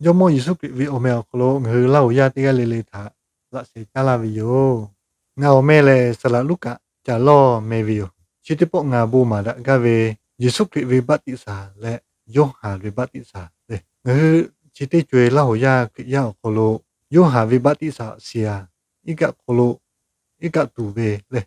Jawˇmawˇ Yeˍsuˆ Hkriꞈ ve awˬ meh awˬ hk'aw lo ngaˬ hui Laˇ huˍ yaˇ teˇ g'aˇ le le htaꞈ laꞈ sheh caˉ laˇ ve yoˬ. Ngaˬ awˬ meh lehˬ Saˍ laꞈ Luˉkaꞈ Caˍ lawˇ meh ve yoˬ. Chi teˇ pawˆ ngaˬ bon maˍ daꞈ gaˇ ve Yeˍsuˆ Hkriꞈ ve baˆtiˆsaˬ leh Yoˇhanˬ ve baˆtiˆsaˬ le. Ngaˬ hui chi teˇ co-e Laˇ huˍ yaˇ Hkriꞈ yaˇ awˬ hk'aw lo Yoˇhanˬ ve baˆtiˆsaˬ shiˍ-a, iˉ kaˆ hk'aw lo iˉ kaˆ tuˬ ve le.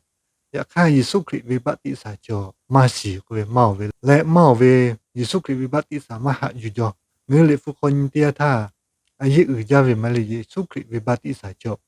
Yaꞈ hk'aˇ Yeˍsuˆ Hkriꞈ ve baˆtiˆsaˬ cawˬ maˇ shiˍ k'oˆ ve maˇ oˬ ve leh maˇ oˬ ve, Yeˍsuˆ Hkriꞈ ve baˆtiˆsaˬ maˇ haꞈ yuˬ jaw. Ngaˬ hui Liꞈ hpu hk'aw nyi teˇ yanˇ htaˇ, a yeˇ uiˍ jaˇ ve maˇ le, Yeˍsuˆ Hkriꞈ ve baˆtiˆsaˬ cawˬ.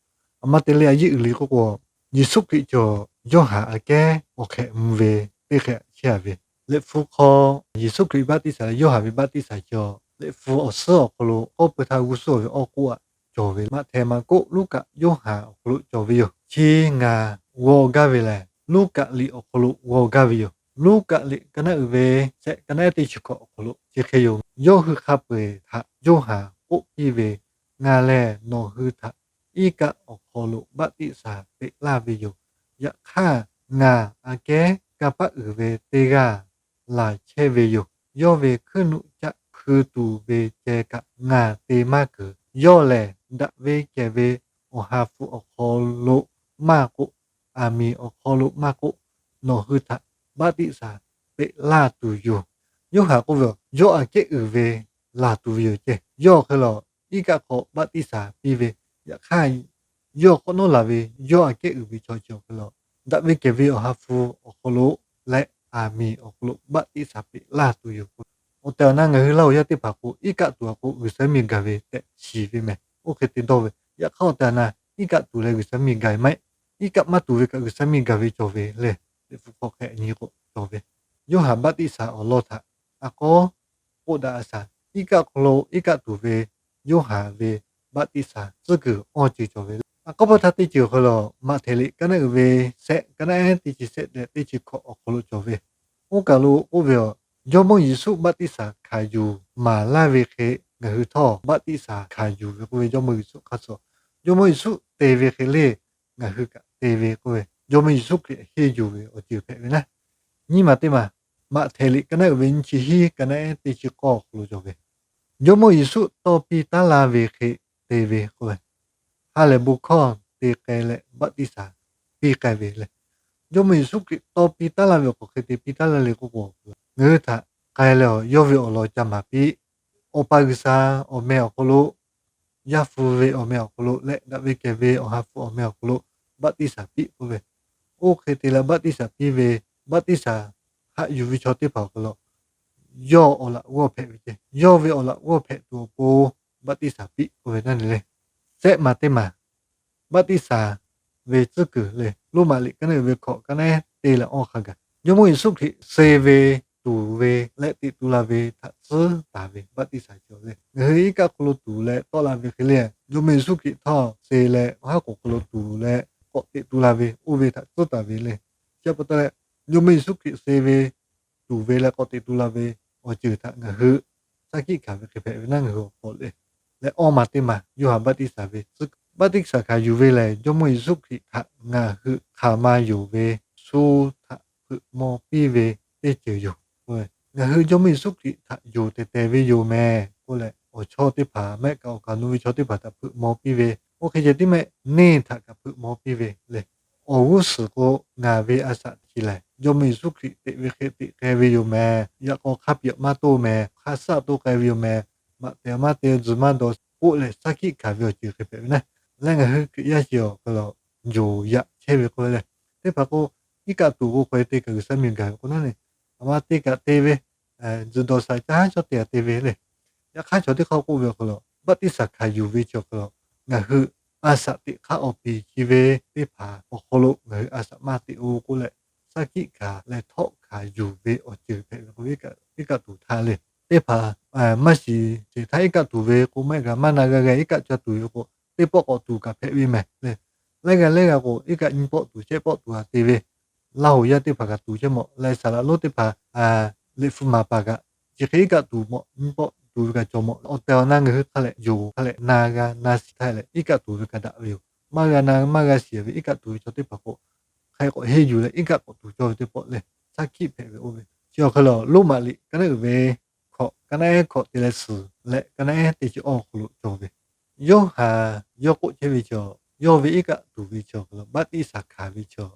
A ma te leh a yeˇ uiˍ le k'oˆ k'o, Yeˍsuˆ Hkriꞈ cawˬ Yoˇhanˬ aꞈ kehˉ awˬ hk'ehꞈ mvuh ve teˇ hk'ehꞈ chehˇ a ve. Liꞈ hpu hk'aw Yeˍsuˆ Hkriꞈ baˆtiˆsaˬ leh Yoˇhanˬ ve baˆtiˆsaˬ cawˬ. Liꞈ hpu awˬ suhˉ awˬ hk'aw lo k'awˇ pui htaˇ g'uˇ suhˉ ve awˬ k'oˆ aꞈ cawˬ ve, Maꞈhtehˍ, Maˍkoˆ, Luˉkaꞈ, Yoˇhanˬ awˬ hk'aw lo cawˬ ve yoˬ. Chi ngaˬ g'aw gaˇ ve lehˬ, Luˉkaꞈ liꞈ awˬ hk'aw lo g'aw gaˇ ve yoˬ. Luˉkaꞈ liꞈ ka naˉ uiˍ ve shehˆ, ka naˉ ehˉ teˇ chi hkawꞈ awˬ hk'aw lo chi hk'e yoˬ. Yawˇ hui hk'a peu-eˬ htaꞈ Yoˇhanˬ k'oˆ piˇ ve, Ngaˬ lehˬ nawˬ hui htaꞈ iˉ kaˆ awˬ hk'aw lo baˆtiˆsaˬ peꞈ laˇ ve yoˬ. Yaꞈ hk'aˇ, ngaˬ aꞈ kehˉ kanˇ paˆ uiˍ ve teˇ g'aˇ laˬ chehˇ ve yoˬ. Yawˇ ve hkuiˉ nuˆ caˆ hpui tuˬ ve ceh kaꞈ ngaˬ te maˇ keunˍ. Yawˇ lehˬ, daꞈ ve kehˬ ve Awˬ ha hpu awˬ hk'aw lo maˇ k'oˆ, aˬ miˍ awˬ hk'aw lo maˇ k'oˆ, nawˬ hui htaꞈ baˆtiˆsaˬ peꞈ laˇ tuˬ yoˬ. Yoˇhanˬ k'oˆ ve, Yawˇ aꞈ kehˉ uiˍ ve laˬ tuˬ ve yoˬ ceh. Yawˇ hk'e lehˬ iˉ kaˆ hk'aw baˆtiˆsaˬ piˇ ve, yaꞈ hk'aˇ yawˇ k'awꞈ nawˉ laˬ ve yawˇ aꞈ kehˉ uiˍ ve chaw ceuˬ awˬ hk'e lehˬ, daꞈ ve kehˬ ve Awˬ ha hpu awˬ hk'aw lo leh aˬ miˍ awˬ hk'aw lo baˆtiˆsaˬ peꞈ laˇ tuˬ yoˬ. Awˬ tehˬ awˬ na ngaˬ hui Laˇ huˍ yaˇ teˇ hpaˍ k'o, iˉ kaˆ tuˬ a k'o G'uiˬsha miˬ gaˬ ve tehꞈ shiˍ ve mehˬ. Oˇ hk'e te dawˇ ve, yaꞈ hk'aˇ awˬ tehˬ awˬ na iˉ kaˆ tuˬ leh G'uiˬsha miˬ gaˬ ve maˇ heˆ. Iˉ kaˆ maˇ tuˬ ve kaꞈ G'uiˬsha miˬ gaˬ ve cawˬ ve le. Liꞈ hpu hk'aw hk'e nyi k'o cawˬ ve, Yoˇhanˬ baˆtiˆsaˬ awˬ lawn htaꞈ a k'aw k'oˆ daꞈ a shaˍ, iˉ kaˆ hk'aw lo iˉ kaˆ tuˬ ve Yoˇhanˬ ve baˆtiˆsaˬ tcuhˉ kuiˬ awˇ ceuˬ cawˬ ve le. A k'aw pa htaˇ teˇ ceuˬ awˬ hk'aw lo Maꞈhtehˍ liꞈ ka naˉ uiˍ ve shehˆ, ka naˉ ehˉ teˇ chi shehˆ leh teˇ chi hkawꞈ awˬ hk'aw lo cawˬ ve, oˇ kaˬ lo k'oˆ ve, Jawˇmawˇ Yeˍsuˆ baˆtiˆsaˬ hkanˍ yuˬ maˍ laˇ ve hk'e ngaˬ hui htawˇ baˆtiˆsaˬ hkanˍ yuˬ ve k'oˆ ve, Jawˇmawˇ Yeˍsuˆ hk'a shuˍ, Jawˇmawˇ Yeˍsuˆ te ve hk'e le ngaˬ hui kaꞈ te ve k'oˆ ve, Jawˇmawˇ Yeˍsuˆ Hkriꞈ henˇ yuˬ ve awˬ ceuˬ hpehꞈ ve naˉ. Nyiˇ maˬ teˇ maˬ, Maꞈhtehˍ liꞈ ka naˉ uiˍ ve nyiˇ chi hiˉ, ka naˉ ehˉ teˇ chi k'awˇ awˬ hk'aw lo cawˬ ve, Jawˇmawˇ Yeˍsuˆ tawˇ piˇ taˉ laˇ ve hk'e te ve k'oˆ ve, ha lehˬ bon hkawˇ te k'ai leh baˆtiˆsaˬ piˇ k'ai ve le. Jawˇmawˇ Yeˍsuˆ Hkriꞈ tawˇ piˇ taˉ laˇ ve awˬ hk'aw hk'e te piˇ taˉ laˇ le k'oˆ k'o, ngaˬ hui htaꞈ k'ai leh yawˇ ve awˬ lawn ca maˍ piˇ, Awˬ pa G'uiˬsha awˬ meh awˬ hk'aw lo, Yaˇ hpu ve awˬ meh awˬ hk'aw lo leh daꞈ ve kehˬ ve Awˬ ha hpu awˬ meh awˬ hk'aw lo baˆtiˆsaˬ piˇ k'oˆ ve, oˇ hk'e te leh baˆtiˆsaˬ piˇ ve, baˆtiˆsaˬ haꞈ yuˬ ve chaw teˇ hpaˍ awˬ hk'aw lo yawˇ awˬ laꞈ g'awˇ hpehꞈ ve ceh. Yawˇ ve awˬ laꞈ g'awˇ hpehꞈ tuˬ awˬ pon baˆtiˆsaˬ piˇ k'oˆ ve naˉ ne le. Shehˆ maˬ teˇ maˬ, baˆtiˆsaˬ ve tcuhˉ kuiˬ le. Roˉmaꞈ liꞈ ka naˉ uiˍ ve hkawꞈ ka naˉ ehˉ teˇ leh awˇ hk'a gaˬ, Jawˇmawˇ Yeˍsuˆ Hkriꞈ suh ve, tuˍ ve leh teꞈ tu la ve htaꞈ tcuhˉ taˍ ve baˆtiˆsaˬ cawˬ le. Ngaˬ hui iˉ kaˆ hk'aw lo tuˍ leh tawˆ la ve hk'e le, Jawˇmawˇ Yeˍsuˆ Hkriꞈ htawˇ suh leh awˬ haˉ k'oˍ hk'aw lo tuˍ leh k'awꞈ teꞈ tu la ve oˇ ve htaꞈ tcuhˉ taˍ ve le. Chi pa taw leh, Jawˇmawˇ Yeˍsuˆ Hkriꞈ suh ve, tuˍ ve leh k'awꞈ teꞈ tu la ve awˬ ceuˬ htaꞈ ngaˬ hui shaˉ hkiˆ hkanˍ ve hk'e hpehꞈ ve naˉ, ngaˬ hui awˬ hk'aw le. Leh awˇ maˬ teˇ maˬ, Yoˇhanˬ baˆtiˆsaˬ ve tcuhˉ kuiˬ, baˆtiˆsaˬ hkanˍ yuˬ ve lehˬ, Jawˇmawˇ Yeˍsuˆ Hkriꞈ htaꞈ ngaˬ hui hk'aˬ ma yonˍ ve shu htaꞈ hpeuꞈ maw piˇ ve teˇ ceuˬ yoˬ. Ngaˬ hui Jawˇmawˇ Yeˍsuˆ Hkriꞈ htaꞈ yonˍ tehˬ tehˬ ve yoˬ mehˍ k'oˆ leh, awˬ chawˇ teˇ hpaˍ mehˆ kaꞈ awˬ kaˍ nu ve chaw teˇ hpaˍ htaꞈ hpeuꞈ maw piˇ ve, oˇ hk'e ceh tiˉ mehˆ neˇ htaꞈ kaꞈ hpeuꞈ maw piˇ ve le. Awˬ g'uˇ suhˍ k'o, ngaˬ ve a shaꞈ chi lehˬ Jawˇmawˇ Yeˍsuˆ Hkriꞈ teꞈ ve hk'e teꞈ k'ai ve yoˬ mehˍ. Yaꞈ k'aw hk'a piꞈ maˇ toˆ mehˍ, hk'a shaˆ toˆ k'ai ve yoˬ mehˍ. Maꞈ tehˬ maˇ te, tzuhˬ maˇ dawˬ k'oˆ leh shaˉ hkiˆ hkanˍ ve awˬ ceuˬ hk'e hpehꞈ ve naˉ. Leh ngaˬ hui Hkriꞈ yaˇ chi awˬ hk'aw lo yonˍ yaꞈ chehˇ ve k'oˆ ve le. Teˇ hpaˍ k'o, iˉ kaˆ tuˬ k'o hk'aw e te kaꞈ G'uiˬsha miˬ gaˬ ve k'o naˉ ne, aˬ ma te kaꞈ te ve, tzuhˬ dawˬ shaˍ caˇ haˉ chaw te kaꞈ te ve le. Yaꞈ hk'aˇ chaw teˇ hk'aˇ k'oˆ ve awˬ hk'aw lo, baˆtiˆsaˬ hkanˍ yuˬ ve chi awˬ hk'aw lo, ngaˬ hui a shaꞈ teꞈ hk'aˇ awˬ piˍ chi ve teˇ hpaˍ awˬ hk'aw lo ngaˬ hui a shaꞈ maˇ teꞈ-o k'oˆ leh, shaˉ hkiˆ hkanˍ leh htawˆ hkanˍ yuˬ ve awˬ ceuˬ hpehꞈ ve k'o, iˉ kaˆ tuˬ htaˇ le. Teˇ hpaˍ maˇ shiˍ ceˬ htaˇ iˉ kaˆ tuˬ ve k'o, mehˆ g'a maˇ na g'a g'a iˉ kaˆ ca tuˬ ve k'o, teˇ pawˆ k'awꞈ tuˬ kaꞈ hpehꞈ ve mehˍ le. Laiˉ g'aˇ laiˉ g'aˇ k'o, iˉ kaˆ nyiˇ pawˆ tuˬ shehˆ pawˆ tuˬ a te ve, Laˇ huˍ yaˇ teˇ hpaˍ kaꞈ tuˬ chehˇ mawˬ leh, saˍ laꞈ lonˉ teˇ hpaˍ, liꞈ hpu maˍ paˍ kaꞈ, chi hk'e iˉ kaˆ tuˬ mawˬ nyiˇ pawˆ tuˬ ve kaꞈ cawˬ mawˬ. Awˬ tehˬ awˬ na ngaˬ hui hk'a lehˬ yonˍ hk'a lehˬ na g'a na shiˍ htaˇ leh, iˉ kaˆ tuˬ ve kaꞈ daꞈ ve yoˬ. Maˇ g'a na maˇ g'a shiˍ ve iˉ kaˆ tuˬ ve chaw teˇ hpaˍ k'o, hk'a k'awꞈ henˇ yuˬ leh iˉ kaˆ k'awꞈ tuˬ cawˇ ve teˇ pawˆ lehˬ, shaˉ hkiˆ hpehꞈ ve oˇ ve. Chi awˬ hk'aw lo Roˉmaꞈ liꞈ ka naˉ uiˍ ve hkawꞈ, ka naˆ ehˉ hkawꞈ te leh suhˍ leh ka naˆ ehˉ teˇ chi awˇ awˬ hk'aw lo cawˬ ve. Yoˇhanˬ yawˇ k'oˆ chehˇ ve chaw, yawˇ ve iˉ kaˆ tuˬ ve chaw hk'aw lo baˆtiˆsaˬ hkanˍ ve chaw,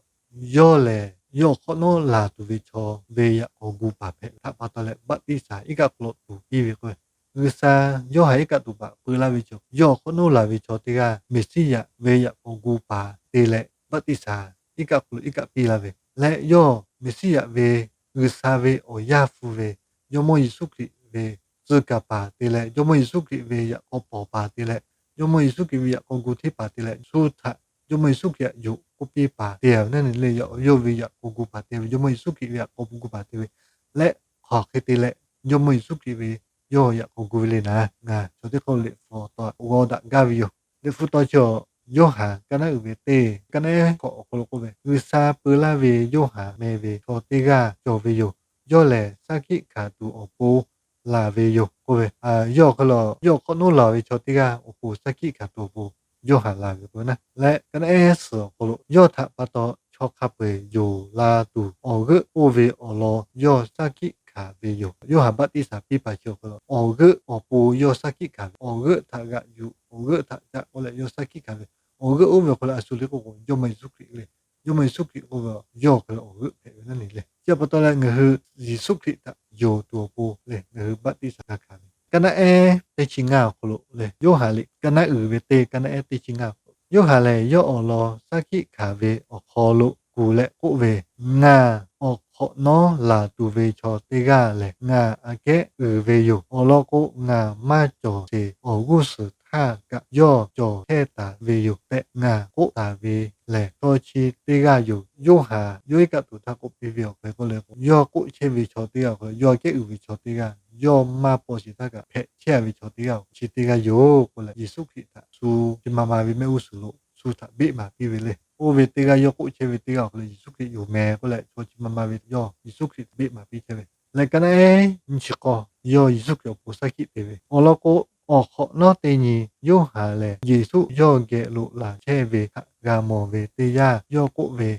yawˇ lehˬ yawˇ awˬ hk'awꞈ nawˉ laˬ tuˬ ve chaw ve yaꞈ k'aw gu paˍ hpehꞈ ve htaꞈ pa taw leh baˆtiˆsaˬ iˉ kaˆ hk'aw lo tuˍ piˇ ve k'o, G'uiˬsha Yoˇhanˬ iˉ kaˆ tuˬ paˍ peu laˇ ve chaw, yawˇ awˬ hk'awꞈ nawˉ laˬ ve chaw teˇ g'aˇ Meˍsiˉyaꞈ ve yaꞈ k'aw gu paˍ te leh baˆtiˆsaˬ iˉ kaˆ hk'aw lo iˉ kaˆ piˇ laˇ ve leh, yawˇ Meˍsiˉyaꞈ ve G'uiˬsha ve awˬ yaˇ hpu ve Jawˇmawˇ Yeˍsuˆ Hkriꞈ ve tcuh kaˍ paˍ te leh, Jawˇmawˇ Yeˍsuˆ Hkriꞈ ve yaꞈ k'aw pawˍ paˍ te leh, Jawˇmawˇ Yeˍsuˆ Hkriꞈ ve yaꞈ k'aw gu hteˇ paˍ te leh, shu htaꞈ Jawˇmawˇ Yeˍsuˆ Hkriꞈ htaꞈ yonˍ k'oˆ piˇ paˍ te ve naˉ ne le. Yawˇ ve yaꞈ k'aw gu paˍ te ve, Jawˇmawˇ Yeˍsuˆ Hkriꞈ ve yaꞈ k'aw gu paˍ te ve leh, hk'aˬ hk'e te leh Jawˇmawˇ Yeˍsuˆ Hkriꞈ ve yawˇ yaꞈ k'aw gu ve le naˉ, ngaˬ chaw teˇ hk'aˇ liꞈ hpu awˬ taw g'awˇ daꞈ gaˇ ve yoˬ. Liꞈ hpu taw chi awˬ, Yoˇhanˬ ka naˆ uiˍ ve teˇ, ka naˆ ehˉ hkawꞈ awˬ hk'aw lo k'oˆ ve, G'uiˬsha peu laˇ ve Yoˇhanˬ meh ve chaw teˇ g'aˇ cawˬ ve yoˬ. Yawˇ lehˬ saˉ hkiˆ hkanˍ tuˬ awˬ pon laˬ ve yoˬ k'oˆ ve. Yawˇ hk'aw lo yawˇ awˬ hk'awꞈ nawˉ laˬ ve chaw teˇ g'aˇ awˬ pon saˉ hkiˆ hkanˍ tuˬ awˬ pon Yoˇhanˬ laˬ ve k'o naˉ leh, ka naˆ ehˉ suhˍ awˬ hk'aw lo yawˇ htaꞈ pa taw chaw hk'a peu-eˬ yonˍ la tuˬ awˬ g'euˆ oˇ ve awˬ lawn yawˇ saˉ hkiˆ hkanˍ ve yoˬ. Yoˇhanˬ baˆtiˆsaˬ piˇ paˍ chi awˬ hk'aw lo awˬ g'euˆ awˬ pon yawˇ saˉ hkiˆ hkanˍ ve, awˬ g'euˆ htaꞈ g'aꞈ yuˬ, awˬ g'euˆ htaꞈ caˆ k'oˆ leh yawˇ saˉ hkiˆ hkanˍ ve, awˬ g'euˆ oˇ ve awˬ hk'aw lo a shu le k'oˆ k'o, Jawˇmawˇ Yeˍsuˆ Hkriꞈ le. Jawˇmawˇ Yeˍsuˆ Hkriꞈ k'oˆ ve yawˇ awˬ hk'aw lo awˬ g'euˆ hpehꞈ ve naˉ ne le. Chi pa taw leh ngaˬ hui Yeˍsuˆ Hkriꞈ htaꞈ yonˍ tuˬ awˬ pon le ngaˬ hui baˆtiˆsaˬ g'a hkanˍ ve. Ka naˆ ehˉ teˇ chi ngaˇ awˬ hk'aw lo le, Yoˇhanˬ liꞈ ka naˆ uiˍ ve teˇ, ka naˆ ehˉ teˇ chi ngaˇ awˬ hk'aw lo, Yoˇhanˬ lehˬ yawˇ awˬ lawn saˉ hkiˆ hkanˍ ve awˬ hk'aw lo kuˬ leh k'oˆ ve, Ngaˬ awˬ hk'awꞈ nawˉ laˬ tuˬ ve chaw teˇ g'aˇ lehˬ, ngaˬ aꞈ kehˉ uiˍ ve yoˬ. Awˬ lawn k'o, ngaˬ maˇ cawˬ sheˍ awˬ g'uˇ suhˍ htaˇ kaꞈ yawˇ cawˬ chehˇ taˍ ve yoˬ tehꞈ ngaˬ k'oˆ taˍ ve lehˬ, chaw chi teˇ g'aˇ yoˬ. Yoˇhanˬ yawˇ iˉ kaˆ tuˬ htaˇ k'oˆ piˇ ve awˬ hk'aw lo k'o, yawˇ k'oˆ chehˇ ve chaw teˇ g'aˇ awˬ hk'aw lo yawˇ aꞈ kehˉ uiˍ ve chaw teˇ g'aˇ, yawˇ maˇ paw sheˍ htaˇ kaꞈ hpehꞈ chehˇ ve chaw teˇ g'aˇ chi teˇ g'aˇ yoˬ k'oˆ leh, Yeˍsuˆ Hkriꞈ htaꞈ shu chi ma ma ve mehˆ g'uˇ suhˍ lo shu htaꞈ beˆ maˍ piˇ ve le. Oˇ ve teˇ g'aˇ yawˇ k'oˆ chehˇ ve teˇ g'aˇ awˬ hk'aw lo Yeˍsuˆ Hkriꞈ yoˬ meh k'oˆ leh, chaw chi ma ma ve yawˇ Yeˍsuˆ Hkriꞈ htaꞈ beˆ maˍ piˇ chehˇ ve. Leh ka naˆ ehˉ nyiˇ chi k'awˇ yawˇ Yeˍsuˆ Hkriꞈ awˬ pon saˉ hkiˆ te ve. Awˬ lawn k'o, awˬ hk'awꞈ nawˉ teˇ nyi Yoˇhanˬ lehˬ Yeˍsuˆ yawˇ geh lo laˬ chehˇ ve htaꞈ g'a mawˬ ve teˇ yanˇ yawˇ k'oˆ ve,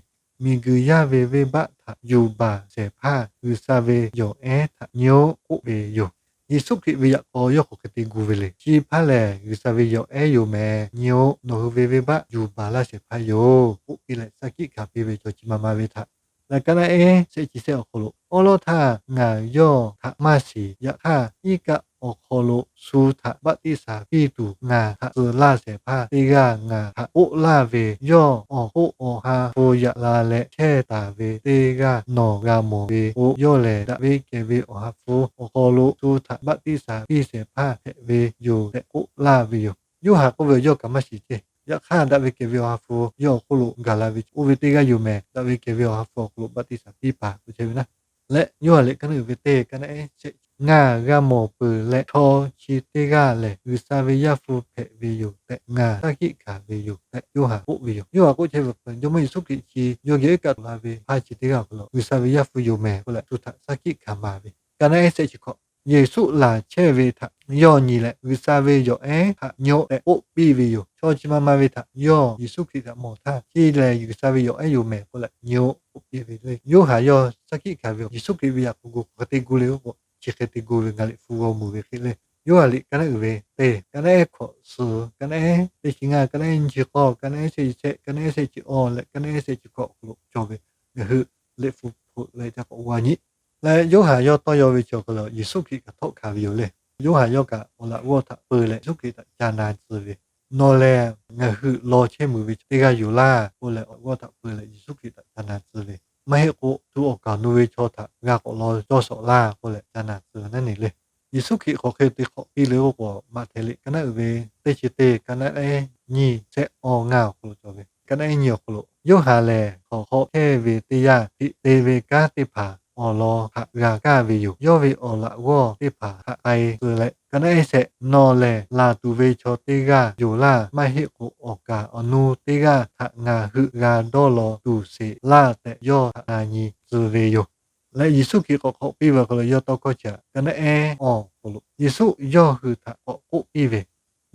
Miˬguiˬ yaˇ ve venˇbaˆ htaꞈ yuˬ baˬ shehˍ hpaˇ G'uiˬsha ve yawˬ ehˉ htaꞈ nyi-oˆ k'oˆ ve yoˬ. Yeˍsuˆ Hkriꞈ ve yaꞈ k'aw yawˇ hk'aˬ hk'e te gu ve le. Chi hpaˇ lehˬ G'uiˬsha ve yawˬ ehˉ yoˬ meh, nyi-oˆ, nawˬ hui ve venˇbaˆ yuˬ baˬ laˇ shehˍ hpaˇ yoˬ k'oˆ piˇ leh saˉ hkiˆ hkanˍ piˇ ve chaw chi ma ma ve htaꞈ leh ka naˆ ehˉ shehˆ chi shehˆ awˬ hk'aw lo, Awˉ lawˉ htaˇ ngaˬ yawˇ htaꞈ maˇ shiˍ. Yaꞈ hk'aˇ, iˉ kaˆ awˬ hk'aw lo shu htaꞈ baˆtiˆsaˬ piˇ tuˬ ngaˬ htaꞈ tcuh laˇ shehˍ hpaˇ teˇ g'aˇ ngaˬ htaꞈ k'oˆ laˇ ve, yawˇ awˬ hoˆ awˬ ha hpu yaꞈ la leh chehˇ taˍ ve teˇ g'aˇ nawˬ g'a mawˬ ve k'o, yawˇ lehˬ daꞈ ve kehˬ ve awˬ ha hpu awˬ hk'aw lo shu htaꞈ baˆtiˆsaˬ piˇ shehˍ hpaˇ hpehꞈ ve yoˬ tehꞈ k'oˆ laˇ ve yoˬ. Yoˇhanˬ k'oˆ ve yawˇ kaꞈ maˇ shiˍ ceˇ. Yaꞈ hk'aˇ, daꞈ ve kehˬ ve awˬ ha hpu yawˇ awˬ hk'oˆ lo gaˬ la ve, oˇ ve teˇ g'aˇ yoˬ meh. Daꞈ ve kehˬ ve awˬ ha hpu awˬ hk'aw lo baˆtiˆsaˬ piˇ paˍ k'oˆ chehˇ ve naˉ. Leh Yoˇhanˬ liꞈ ka naˆ uiˍ ve teˇ, ka naˆ ehˉ shehˆ, Ngaˬ g'a mawˬ peuˬ leh, chaw chi teˇ g'aˇ lehˬ G'uiˬsha ve Yaˇ hpu hpehꞈ ve yoˬ tehꞈ ngaˬ saˉ hkiˆ hkanˍ ve yoˬ tehꞈ Yoˇhanˬ k'oˆ ve yoˬ. Yoˇhanˬ k'oˆ chehˇ ve, Jawˇmawˇ Yeˍsuˆ Hkriꞈ chi yawˇ geh iˉ kaˆ tuˬ la ve hpaˇ chi teˇ g'aˇ awˬ hk'aw lo G'uiˬsha ve Yaˇ hpu yoˬ meh k'oˆ leh shu htaꞈ saˉ hkiˆ hkanˍ maˍ ve. Ka naˆ ehˉ shehˆ chi hkawꞈ, Yeˍsuˆ laˬ chehˇ ve htaꞈ yawˇ nyi leh, G'uiˬsha ve yawˬ ehˉ htaꞈ nyi-oˆ tehꞈ k'oˆ piˇ ve yoˬ. Chaw chi ma ma ve htaꞈ yawˇ Yeˍsuˆ Hkriꞈ htaꞈ mawˬ htaˇ, chi lehˬ G'uiˬsha ve yawˬ ehˉ yoˬ meh k'oˆ leh nyi-oˆ k'oˆ piˇ ve le. Yoˇhanˬ yawˇ saˉ hkiˆ hkanˍ ve Yeˍsuˆ Hkriꞈ ve yaꞈ k'aw gu hk'aˬ hk'e te gu le k'o, chi hk'e te gu ve ngaˬ liꞈ hpu g'aw meuˍ ve hk'e le. Yoˇhanˬ liꞈ ka naˆ uiˍ ve teˇ, ka naˆ ehˉ hkawꞈ suhˍ, ka naˆ ehˉ teˇ chi ngaˇ, ka naˆ ehˉ nyiˇ chi k'awˇ, ka naˆ ehˉ shehˆ chi shehˆ, ka naˆ ehˉ shehˆ chi awˇ leh ka naˆ ehˉ shehˆ chi hkawꞈ awˬ hk'aw lo cawˬ ve, ngaˬ hui liꞈ hpu hpeuꞈ leh ca k'awꞈ g'a nyi. Leh Yoˇhanˬ yawˇ tawˇ yaw ve chi awˬ hk'aw lo Yeˍsuˆ Hkriꞈ kaꞈ htawˆ hkanˍ ve yoˬ le. Yoˇhanˬ yawˇ kaꞈ awˬ laꞈ g'awˇ htaꞈ peu leh Yeˍsuˆ Hkriꞈ htaꞈ ca na tcuh ve, Nawˬ lehˬ ngaˬ hui law chehˇ meuˬ ve teˇ g'aˇ yoˬ laˇ k'oˆ leh, awˬ laꞈ g'awˇ htaꞈ peu leh Yeˍsuˆ Hkriꞈ htaꞈ ca na tcuh ve, Maˇ heˆ k'o, shu awˬ kaˍ nu ve chaw htaꞈ g'a k'awꞈ law cawˇ shawˍ laˇ k'oˆ leh ca na tcuh ve naˉ ne le. Yeˍsuˆ Hkriꞈ hk'aˬ hk'e te hk'awꞈ piˇ le k'oˆ k'o, Maꞈhtehˍ liꞈ ka naˆ uiˍ ve teˇ chi teˇ, ka naˆ ehˉ nyiˇ shehˆ awˇ ngaˇ awˬ hk'aw lo cawˬ ve. Ka naˆ ehˉ nyiˇ awˬ hk'aw lo, Yoˇhanˬ lehˬ hk'awꞈ hk'aw chehˇ ve teˇ yanˇ, hpiꞈ te ve kanˉ teˇ hpaˍ awˬ lawn htaꞈ g'a kaˇ ve yoˬ. Yawˇ ve awˬ laꞈ g'awˇ teˇ hpaˍ htaꞈ k'ai tcuh leh, Ka naˆ ehˉ shehˆ, nawˬ lehˬ laˬ tuˬ ve chaw teˇ g'aˇ yoˬ laˇ. Maˇ heˆ k'o, awˬ kaˍ awˬ nu teˇ g'aˇ htaꞈ ngaˬ hui g'a dawˇ law tuˬ sheˍ laˇ tehꞈ yawˇ htaꞈ na nyi tcuh ve yoˬ. Leh Yeˍsuˆ Hkriꞈ k'awꞈ hk'awꞈ piˇ ve awˬ hk'aw lo yawˇ tawˇ hkawˇ chi htaꞈ ka naˆ ehˉ awˬ hk'aw lo Yeˍsuˆ yawˇ hui htaꞈ k'awꞈ k'oˆ piˇ ve,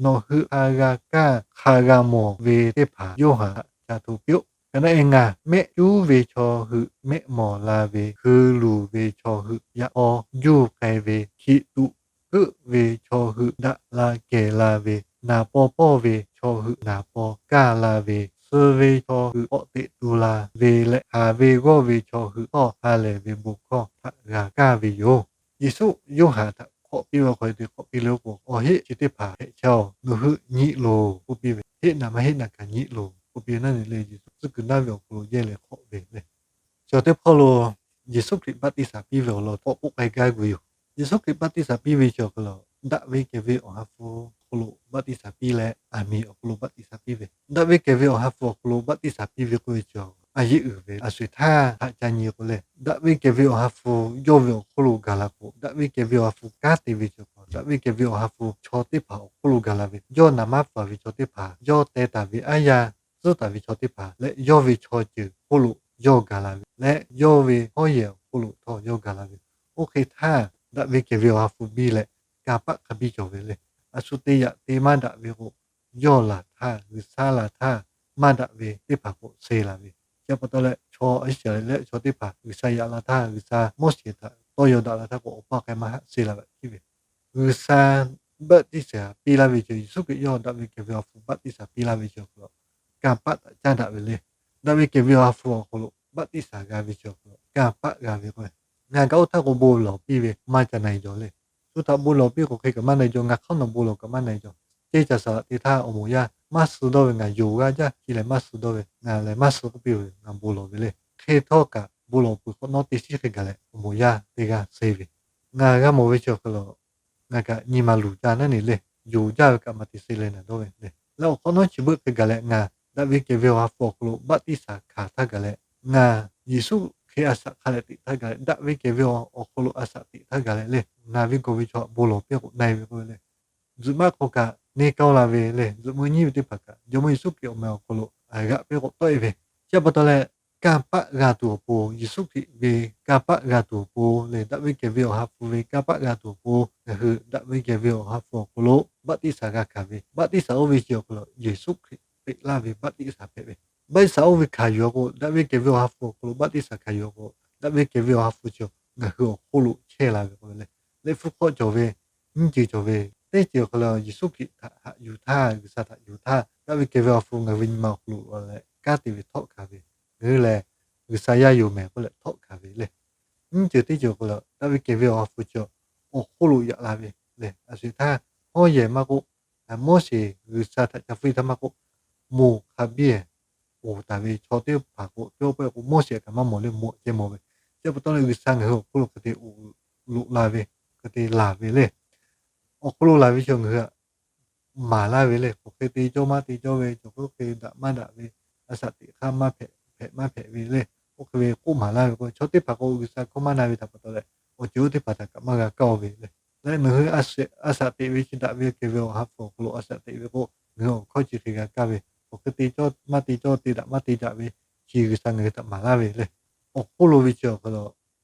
Nawˬ hui hk'a g'a kaˇ hk'a g'a mawˬ ve teˇ hpaˍ Yoˇhanˬ htaꞈ ca hto piˇ-oˆ. Ka naˆ e ngaˬ, mehˆ cuˉ ve chaw hui mehˆ mawˬ la ve, hui luˬ ve chaw hui yaꞈ k'aw juˇ k'ai ve, hkiˬ tuꞈ keuˆ ve chaw hui daꞈ la kehˬ la ve, naˍ paw pawˇ ve chaw hui naˍ paw kaˇ la ve, suh ve chaw hui k'awꞈ teꞈ tu la ve leh, haˍ ve g'awˇ ve chaw hui tawˇ ha lehˬ ve bon hkawˇ htaꞈ g'a kaˇ ve yoˬ. Yeˍsuˆ Yoˇhanˬ htaꞈ hk'awꞈ piˇ ve awˬ hk'aw lo te hk'awꞈ piˇ le k'o, awˬ heˆ chi teˇ hpaˍ hpehꞈ chehˇ-oˬ, nawˬ hui nyi loˬ k'oˆ piˇ ve, heˆ naˍ maˇ heˆ naˍ kaꞈ nyi loˬ k'oˆ piˇ ve naˉ ne le, Yeˍsuˆ tcuhˉ kuiˬ naˉ ve awˬ hk'aw lo yehˇ leh hk'awꞈ ve le. Chi teˇ hpawˇ lo Yeˍsuˆ Hkriꞈ baˆtiˆsaˬ piˇ ve awˬ lawn k'awꞈ k'oˆ k'ai gaˇ gu yoˬ. Yeˍsuˆ Hkriꞈ baˆtiˆsaˬ piˇ ve chi awˬ hk'aw lo, daꞈ ve kehˬ ve Awˬ ha hpu awˬ hk'aw lo baˆtiˆsaˬ piˇ leh, aˬ miˍ awˬ hk'aw lo baˆtiˆsaˬ piˇ ve, daꞈ ve kehˬ ve Awˬ ha hpu awˬ hk'aw lo baˆtiˆsaˬ piˇ ve k'oˆ ve chi, a yeˆ uiˍ ve a sho-eˬ htaˇ haꞈ ca nyi k'o leh, daꞈ ve kehˬ ve Awˬ ha hpu yawˇ ve awˬ hk'oˆ lo gaˬ la k'o, daꞈ ve kehˬ ve Awˬ ha hpu kanˉ te ve chi awˬ hk'aw lo, daꞈ ve kehˬ ve Awˬ ha hpu chaw teˇ hpaˍ awˬ hk'oˆ lo gaˬ la ve, yawˇ naˍ maˇ paˍ ve chaw teˇ hpaˍ, yawˇ teh taˍ ve aˉ yaˇ tcuhˉ taˍ ve chaw teˇ hpaˍ leh, yawˇ ve chaw ceuˬ hk'oˆ lo yawˇ gaˬ la ve leh, yawˇ ve hawˉ yehˬ awˬ hk'oˆ lo htawˇ yawˇ gaˬ la ve, oˇ hk'e htaˇ daꞈ ve kehˬ ve Awˬ ha hpu biˇ leh, kanˇ paˆ hk'a biˇ cawˬ ve le. A shu te yaꞈ te maˇ daꞈ ve k'o, yawˇ laˬ htaˇ, G'uiˬsha laˬ htaˇ maˇ daꞈ ve teˇ hpaˍ k'o se la ve. Chi pa taw leh, chaw Iˉsaˍreˍlaˆ chaw teˇ hpaˍ G'uiˬsha yaꞈ la htaˇ, G'uiˬsha Moˉseˍ htaꞈ tawˇ yaw daꞈ la htaˇ k'o, awˬ pa k'ai maˇ haˆ se la ve hk'e ve, G'uiˬsha baˆtiˆsaˬ piˇ laˇ ve chi, Yeˍsuˆ Hkriꞈ yawˇ daꞈ ve kehˬ ve Awˬ ha hpu baˆtiˆsaˬ piˇ laˇ ve chi awˬ hk'aw lo, kanˇ paˆ htaꞈ caˇ daꞈ ve le. Daꞈ ve kehˬ ve Awˬ ha hpu awˬ hk'aw lo baˆtiˆsaˬ g'a ve chi awˬ hk'aw lo, kanˇ paˆ g'a ve k'o, ngaˬ kaꞈ oˇ htaˇ k'o bon lawˬ piˇ ve maˇ ca na-e jaw le. Shu htaꞈ bon lawˬ piˇ k'o hk'e kaꞈ maˇ na-e jaw, ngaˬ hk'aˇ nawˬ bon lawˬ kaꞈ maˇ na-e jaw. Ceˇ caˬ saˍ laꞈ te htaˇ awˬ moˍ yaˇ maˇ suh dawˇ ve, ngaˬ yonˍ g'aˇ jaˇ, chi lehˬ maˇ suh dawˇ ve, ngaˬ lehˬ maˇ suh k'oˆ piˇ ve, ngaˬ bon lawˬ ve le. Hk'e htawˇ kaꞈ bon lawˬ peuˬ hk'awꞈ nawˉ teˇ shiˉ hk'e gaˬ leh awˬ moˍ yaˇ teˇ g'aˇ se ve, ngaˬ g'a mawˬ ve chi awˬ hk'aw lo, ngaˬ kaꞈ nyi ma luˬ jaˇ naˉ ne le. Yonˍ jaˇ ve kaꞈ maˇ te se leh naˍ dawˇ ve le. Leh awˬ hk'awꞈ nawˉ chi beuꞈ hk'e gaˬ leh ngaˬ daꞈ ve kehˬ ve Awˬ ha hpu awˬ hk'aw lo baˆtiˆsaˬ hkanˍ htaˇ gaˬ leh, ngaˬ Yeˍsuˆ hk'e a shaꞈ hk'a leh teꞈ htaˇ gaˬ leh, daꞈ ve kehˬ ve awˬ hk'aw lo a shaꞈ teꞈ htaˇ gaˬ leh le, ngaˬ ve gawˬ ve chaw bon lawˬ piˇ k'o na-e ve k'oˆ ve le. Zuhꞈ maˆ hk'aw kaꞈ neˇ kaoˇ la ve le, zuhꞈ meuˇ nyiˉ ve teˇ hpaˍ kaꞈ Jawˇmawˇ Yeˍsuˆ Hkriꞈ awˬ meh awˬ hk'aw lo g'aꞈ peˇ k'awꞈ tawˆ-e ve. Chi pa taw leh, kanˇ paˆ g'a tuˬ awˬ pon, Yeˍsuˆ Hkriꞈ ve kanˇ paˆ g'a tuˬ awˬ pon leh, daꞈ ve kehˬ ve Awˬ ha hpu ve kanˇ paˆ g'a tuˬ awˬ pon, ngaˬ hui daꞈ ve kehˬ ve Awˬ ha hpu awˬ hk'aw lo baˆtiˆsaˬ g'a hkanˍ ve, baˆtiˆsaˬ oˇ ve chi awˬ hk'aw lo Yeˍsuˆ Hkriꞈ peꞈ laˇ ve baˆtiˆsaˬ hpehꞈ ve. Baˆtiˆsaˬ oˇ ve hkanˍ yuˬ k'o, daꞈ ve kehˬ ve Awˬ ha hpu awˬ hk'aw lo baˆtiˆsaˬ hkanˍ yuˬ k'o, daꞈ ve kehˬ ve Awˬ ha hpu chi ngaˬ hui awˬ hk'oˆ lo chehˇ la ve k'oˆ ve le. Liꞈ hpu hk'aw cawˬ ve, nyiˇ ceuˬ cawˬ ve, teˇ ceuˬ awˬ hk'aw lo Yeˍsuˆ Hkriꞈ htaꞈ haꞈ yuˬ htaˇ, G'uiˬsha htaꞈ yuˬ htaˇ, daꞈ ve kehˬ ve Awˬ ha hpu ngaˬ hui ve nyi ma awˬ hk'aw lo leh kanˉ te ve htawˆ hkanˍ ve, ngaˬ hui lehˬ G'uiˬsha yaˇ yoˬ mehˍ k'oˆ leh htawˆ hkanˍ ve le. Nyiˇ ceuˬ teˇ ceuˬ awˬ hk'aw lo daꞈ ve kehˬ ve Awˬ ha hpu chi awˬ hk'oˆ lo yaꞈ la ve le. A shu htaˇ, hawˉ yehˬ maˇ k'oˆ, Moˉseˍ G'uiˬsha htaꞈ ca hpuˇ htaˇ maˇ k'oˆ, moˬ hk'a biˇ oˍ taˍ ve chaw teˇ hpaˍ k'o, teˇ pawˆ k'o Moˉseˍ kaꞈ maˇ mawˬ le, moˬ ceh mawˬ ve. Chi pa taw leh G'uiˬsha ngaˬ hui awˬ hk'oˆ lo hk'e te oˍ loꞈ la ve, hk'e te laˬ ve le. Awˬ hk'oˆ lo laˬ ve chi ngaˬ hui maˍ laˇ ve le. K'awꞈ hk'e te cawˇ maˇ te cawˇ ve, cawˬ k'oˆ hk'e daꞈ maˇ daꞈ ve, a shaꞈ teꞈ hk'aˇ maˇ hpehꞈ, hpehꞈ maˇ hpehꞈ ve le. Oˇ hk'e ve k'oˆ maˍ laˇ ve k'o, chaw teˇ hpaˍ k'o G'uiˬsha hkawˇ maˇ na ve htaꞈ pa taw leh, awˬ ceuˬ oˇ teˇ hpaˍ htaꞈ kaꞈ maˇ g'a kaˇ-oˬ ve le. Leh ngaˬ hui a shaꞈ teꞈ ve chi daꞈ ve kehˬ ve Awˬ ha hpu awˬ hk'aw lo a shaꞈ teꞈ ve k'o, ngaˬ hui awˬ hkawˇ chi hk'e g'a kaˇ ve, k'awꞈ hk'e te cawˇ maˇ te cawˇ, te daꞈ maˇ te daꞈ ve, chi G'uiˬsha ngaˬ hui htaꞈ maˍ laˇ ve le. Awˬ hk'oˆ lo ve chi awˬ hk'aw lo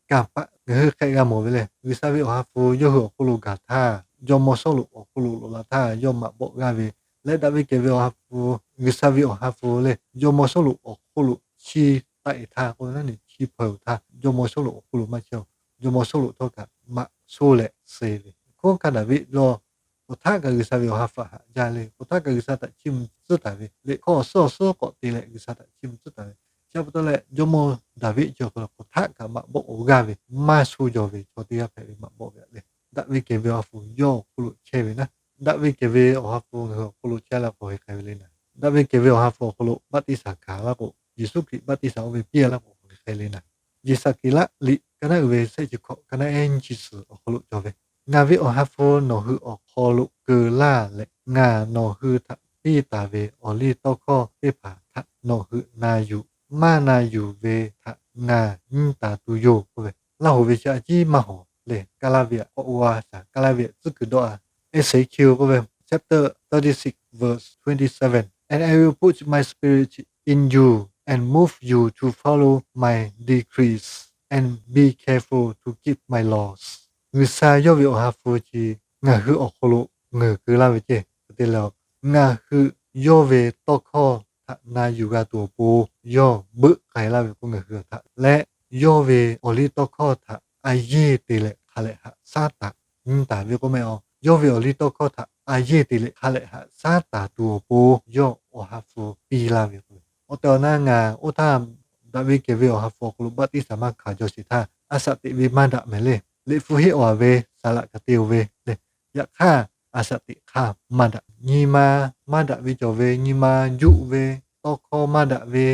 kanˇ paˆ ngaˬ hui hk'e g'a mawˬ ve le. G'uiˬsha ve Awˬ ha hpu yawˇ hui awˬ hk'oˆ lo gaˬ htaˇ, jawˇmawˇ Sawˉluꞈ awˬ hk'oˆ lo loꞈ la htaˇ yawˇ maꞈ bawˆ g'aˇ ve, leh daꞈ ve kehˬ ve Awˬ ha hpu, G'uiˬsha ve Awˬ ha hpu le, jawˇmawˇ Sawˉluꞈ awˬ hk'oˆ lo chiˇ taˆ-e htaˇ k'o, naˉ ne chiˇ hpaw-e-oˬ htaˇ, jawˇmawˇ Sawˉluꞈ awˬ hk'oˆ lo maˇ chehˇ-oˬ. Jawˇmawˇ Sawˉluꞈ htawˇ kaꞈ maꞈ shoˇ leh suh ve, hk'oˆ kaꞈ Daˍviˆ lawˇ k'o htaˆ kaꞈ G'uiˬsha ve Awˬ ha hpu htaꞈ haꞈ jaˇ le. K'o htaˆ kaꞈ G'uiˬsha htaꞈ chiˇ mvuh tcuhˉ taˍ ve le. Hkawˇ awˬ suhˉ awˬ suhˉ k'awꞈ te leh G'uiˬsha htaꞈ chiˇ mvuh tcuhˉ taˍ ve. Chi pa taw leh jawˇmawˇ Daˍviˆ chi awˬ hk'aw lo k'o htaˆ kaꞈ maꞈ bawˆ-oˬ g'aˇ ve, maˇ sho jaw ve chaw teˇ g'aˇ hpehꞈ ve maꞈ bawˆ ve le. Daꞈ ve kehˬ ve Awˬ ha hpu yawˇ awˬ hk'oˆ lo chehˇ ve naˉ, daꞈ ve kehˬ ve Awˬ ha hpu ngaˬ hui awˬ hk'oˆ lo chehˇ laˇ k'o hk'aˬ hk'e hk'e le naˉ, daꞈ ve kehˬ ve Awˬ ha hpu awˬ hk'aw lo baˆtiˆsaˬ hkanˍ laˇ k'o, Yeˍsuˆ Hkriꞈ baˆtiˆsaˬ oˇ ve piˇ laˇ k'o hk'aˬ hk'e hk'e le naˉ. Yeˍsaˍkeˍlaˆ liꞈ ka naˉ uiˍ ve shehˆ chi hkawꞈ ka naˉ ehˉ nyiˇ chi suhˍ awˬ hk'aw lo cawˬ ve, Ngaˬ ve Awˬ ha hpu nawˬ hui awˬ hk'aw lo keu laˇ leh, ngaˬ nawˬ hui htaꞈ piˇ taˍ ve awˬ liˇ tawˇ hkawˇ teˇ hpaˍ htaꞈ nawˬ hui na yuˬ. Maˇ na yuˬ ve htaꞈ ngaˬ nyi taˍ tuˬ yoˬ k'oˆ ve, Laˇ hoˍ ve chi a ciˉ maˇ hawˍ le. Kaˇ laˇ ve aꞈ k'awꞈ g'a shaˍ, kaˇ laˇ ve aꞈ tcuhˉ kuiˬ dawˇ-a. Ezekiel k'oˆ ve chapter thirty-six verse twenty-seven, And I will put my spirit in you and move you to follow my decrees and be careful to keep my laws. G'uiˬsha yawˇ ve Awˬ ha hpu chi ngaˬ hui awˬ hk'aw lo ngeuˍ keu laˇ ve ceˇ. Hk'e te leh, ngaˬ hui yawˇ ve tawˇ hkawˇ htaꞈ na yuˬ g'a tuˬ awˬ pon yawˇ beuˆ k'ai laˇ ve k'o, ngaˬ hui htaꞈ leh yawˇ ve awˬ liˇ tawˇ hkawˇ htaꞈ a yeˇ te leh hk'a lehˬ haꞈ shaˉ taˍ nyi taˍ ve k'oˆ mehˆ a. Yawˇ ve awˬ liˇ tawˇ hkawˇ htaꞈ a yeˇ te leh hk'a lehˬ haꞈ shaˉ taˍ tuˬ awˬ pon yawˇ awˬ ha hpu piˇ laˇ ve k'o, awˬ tehˬ awˬ na ngaˬ oˇ htaˇ daꞈ ve kehˬ ve awˬ ha hpu awˬ hk'aw lo baˆtiˆsaˬ maˇ hkanˍ jaw sheˍ htaˇ, a shaꞈ teꞈ ve maˇ daꞈ mehˍ le. Liꞈ hpu henˇ awˬ ve saˍ laꞈ kaꞈ te-o ve le. Yaꞈ hk'aˇ, a shaꞈ teꞈ hk'aˇ maˇ daꞈ. Nyi ma maˇ daꞈ ve cawˬ ve, nyi ma juˆ ve, tawˇ hkawˇ maˇ daꞈ ve,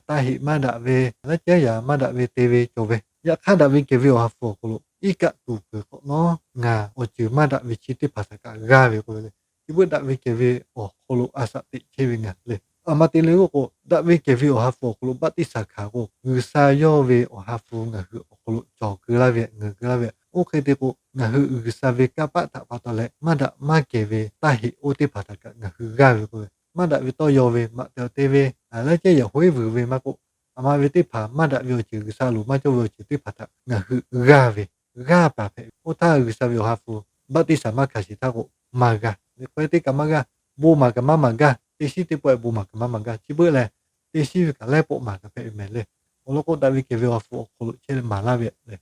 taˇ heꞈ maˇ daꞈ ve, laiˉ ceuˬ yaˇ maˇ daꞈ ve te ve cawˬ ve. Yaꞈ hk'aˇ, daꞈ ve kehˬ ve awˬ ha hpu awˬ hk'aw lo iˉ kaˆ tuˬ peuˬ hk'awꞈ nawˉ, ngaˬ awˬ ceuˬ maˇ daꞈ ve chi teˇ hpaˍ htaꞈ kaꞈ g'aˇ ve k'oˆ ve le. Chi beuꞈ daꞈ ve kehˬ ve awˬ hk'aw lo a shaꞈ teꞈ chehˇ ve ngaˬ le. A ma te le k'oˆ k'o, daꞈ ve kehˬ ve awˬ ha hpu awˬ hk'aw lo baˆtiˆsaˬ hkanˍ k'o, G'uiˬsha yawˇ ve awˬ ha hpu ngaˬ hui awˬ hk'aw lo cawˬ keu laˇ ve, ngeuˍ keu laˇ ve. Oˇ hk'e te k'o, ngaˬ hui G'uiˬsha ve kanˇ paˆ htaꞈ pa taw leh maˇ daꞈ maˇ kehˬ ve taˇ heꞈ oˇ teˇ hpaˍ htaꞈ kaꞈ ngaˬ hui g'aˇ ve k'oˆ ve, maˇ daꞈ ve tawˇ yaw ve maꞈ tehˬ awˬ te ve, laiˉ ceuˬ yaˇ hoˉ vuiˬ ve maˇ k'oˆ, a ma ve teˇ hpaˍ maˇ daꞈ ve awˬ ceuˬ, G'uiˬsha loˍ maˇ cawˇ ve awˬ ceuˬ teˇ hpaˍ htaꞈ ngaˬ hui g'aˇ ve, g'aˇ paˍ hpehꞈ ve. Oˇ htaˇ G'uiˬsha ve awˬ ha hpu baˆtiˆsaˬ maˇ hkanˍ sheˍ htaˇ k'o, maˇ g'aˇ. Liꞈ hk'aˇ teˇ kaꞈ maˇ g'aˇ, bon maˍ kaꞈ maˇ maˍ gaˇ, teˇ shiˉ teˇ pawˆ bon maˍ kaꞈ maˇ maˍ gaˇ. Chi beuꞈ lehˬ, teˇ shiˉ ve kaꞈ laiˉ pawˆ maˍ kaꞈ hpehꞈ ve mehˍ le. Awˬ lawn k'o, daꞈ ve kehˬ ve awˬ ha hpu awˬ hk'aw lo chehˇ leh maˍ laˇ ve le.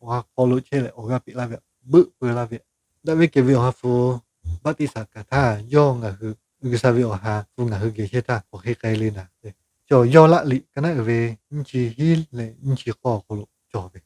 Awˬ ha hk'aw lo chehˇ leh awˬ g'aˇ peꞈ laˇ ve, beuˆ peu laˇ ve. Daꞈ ve kehˬ ve awˬ ha hpu baˆtiˆsaˬ hkanˍ htaˇ, yawˇ ngaˬ hui G'uiˬsha ve awˬ ha hpu ngaˬ hui geh chehˇ htaˇ awˬ hk'e k'ai le naˍ le. Cawˬ, yawˇ laˆ liꞈ ka naˉ uiˍ ve nyiˇ chi hiˉ leh nyiˇ chi k'awˇ awˬ hk'aw lo cawˬ ve.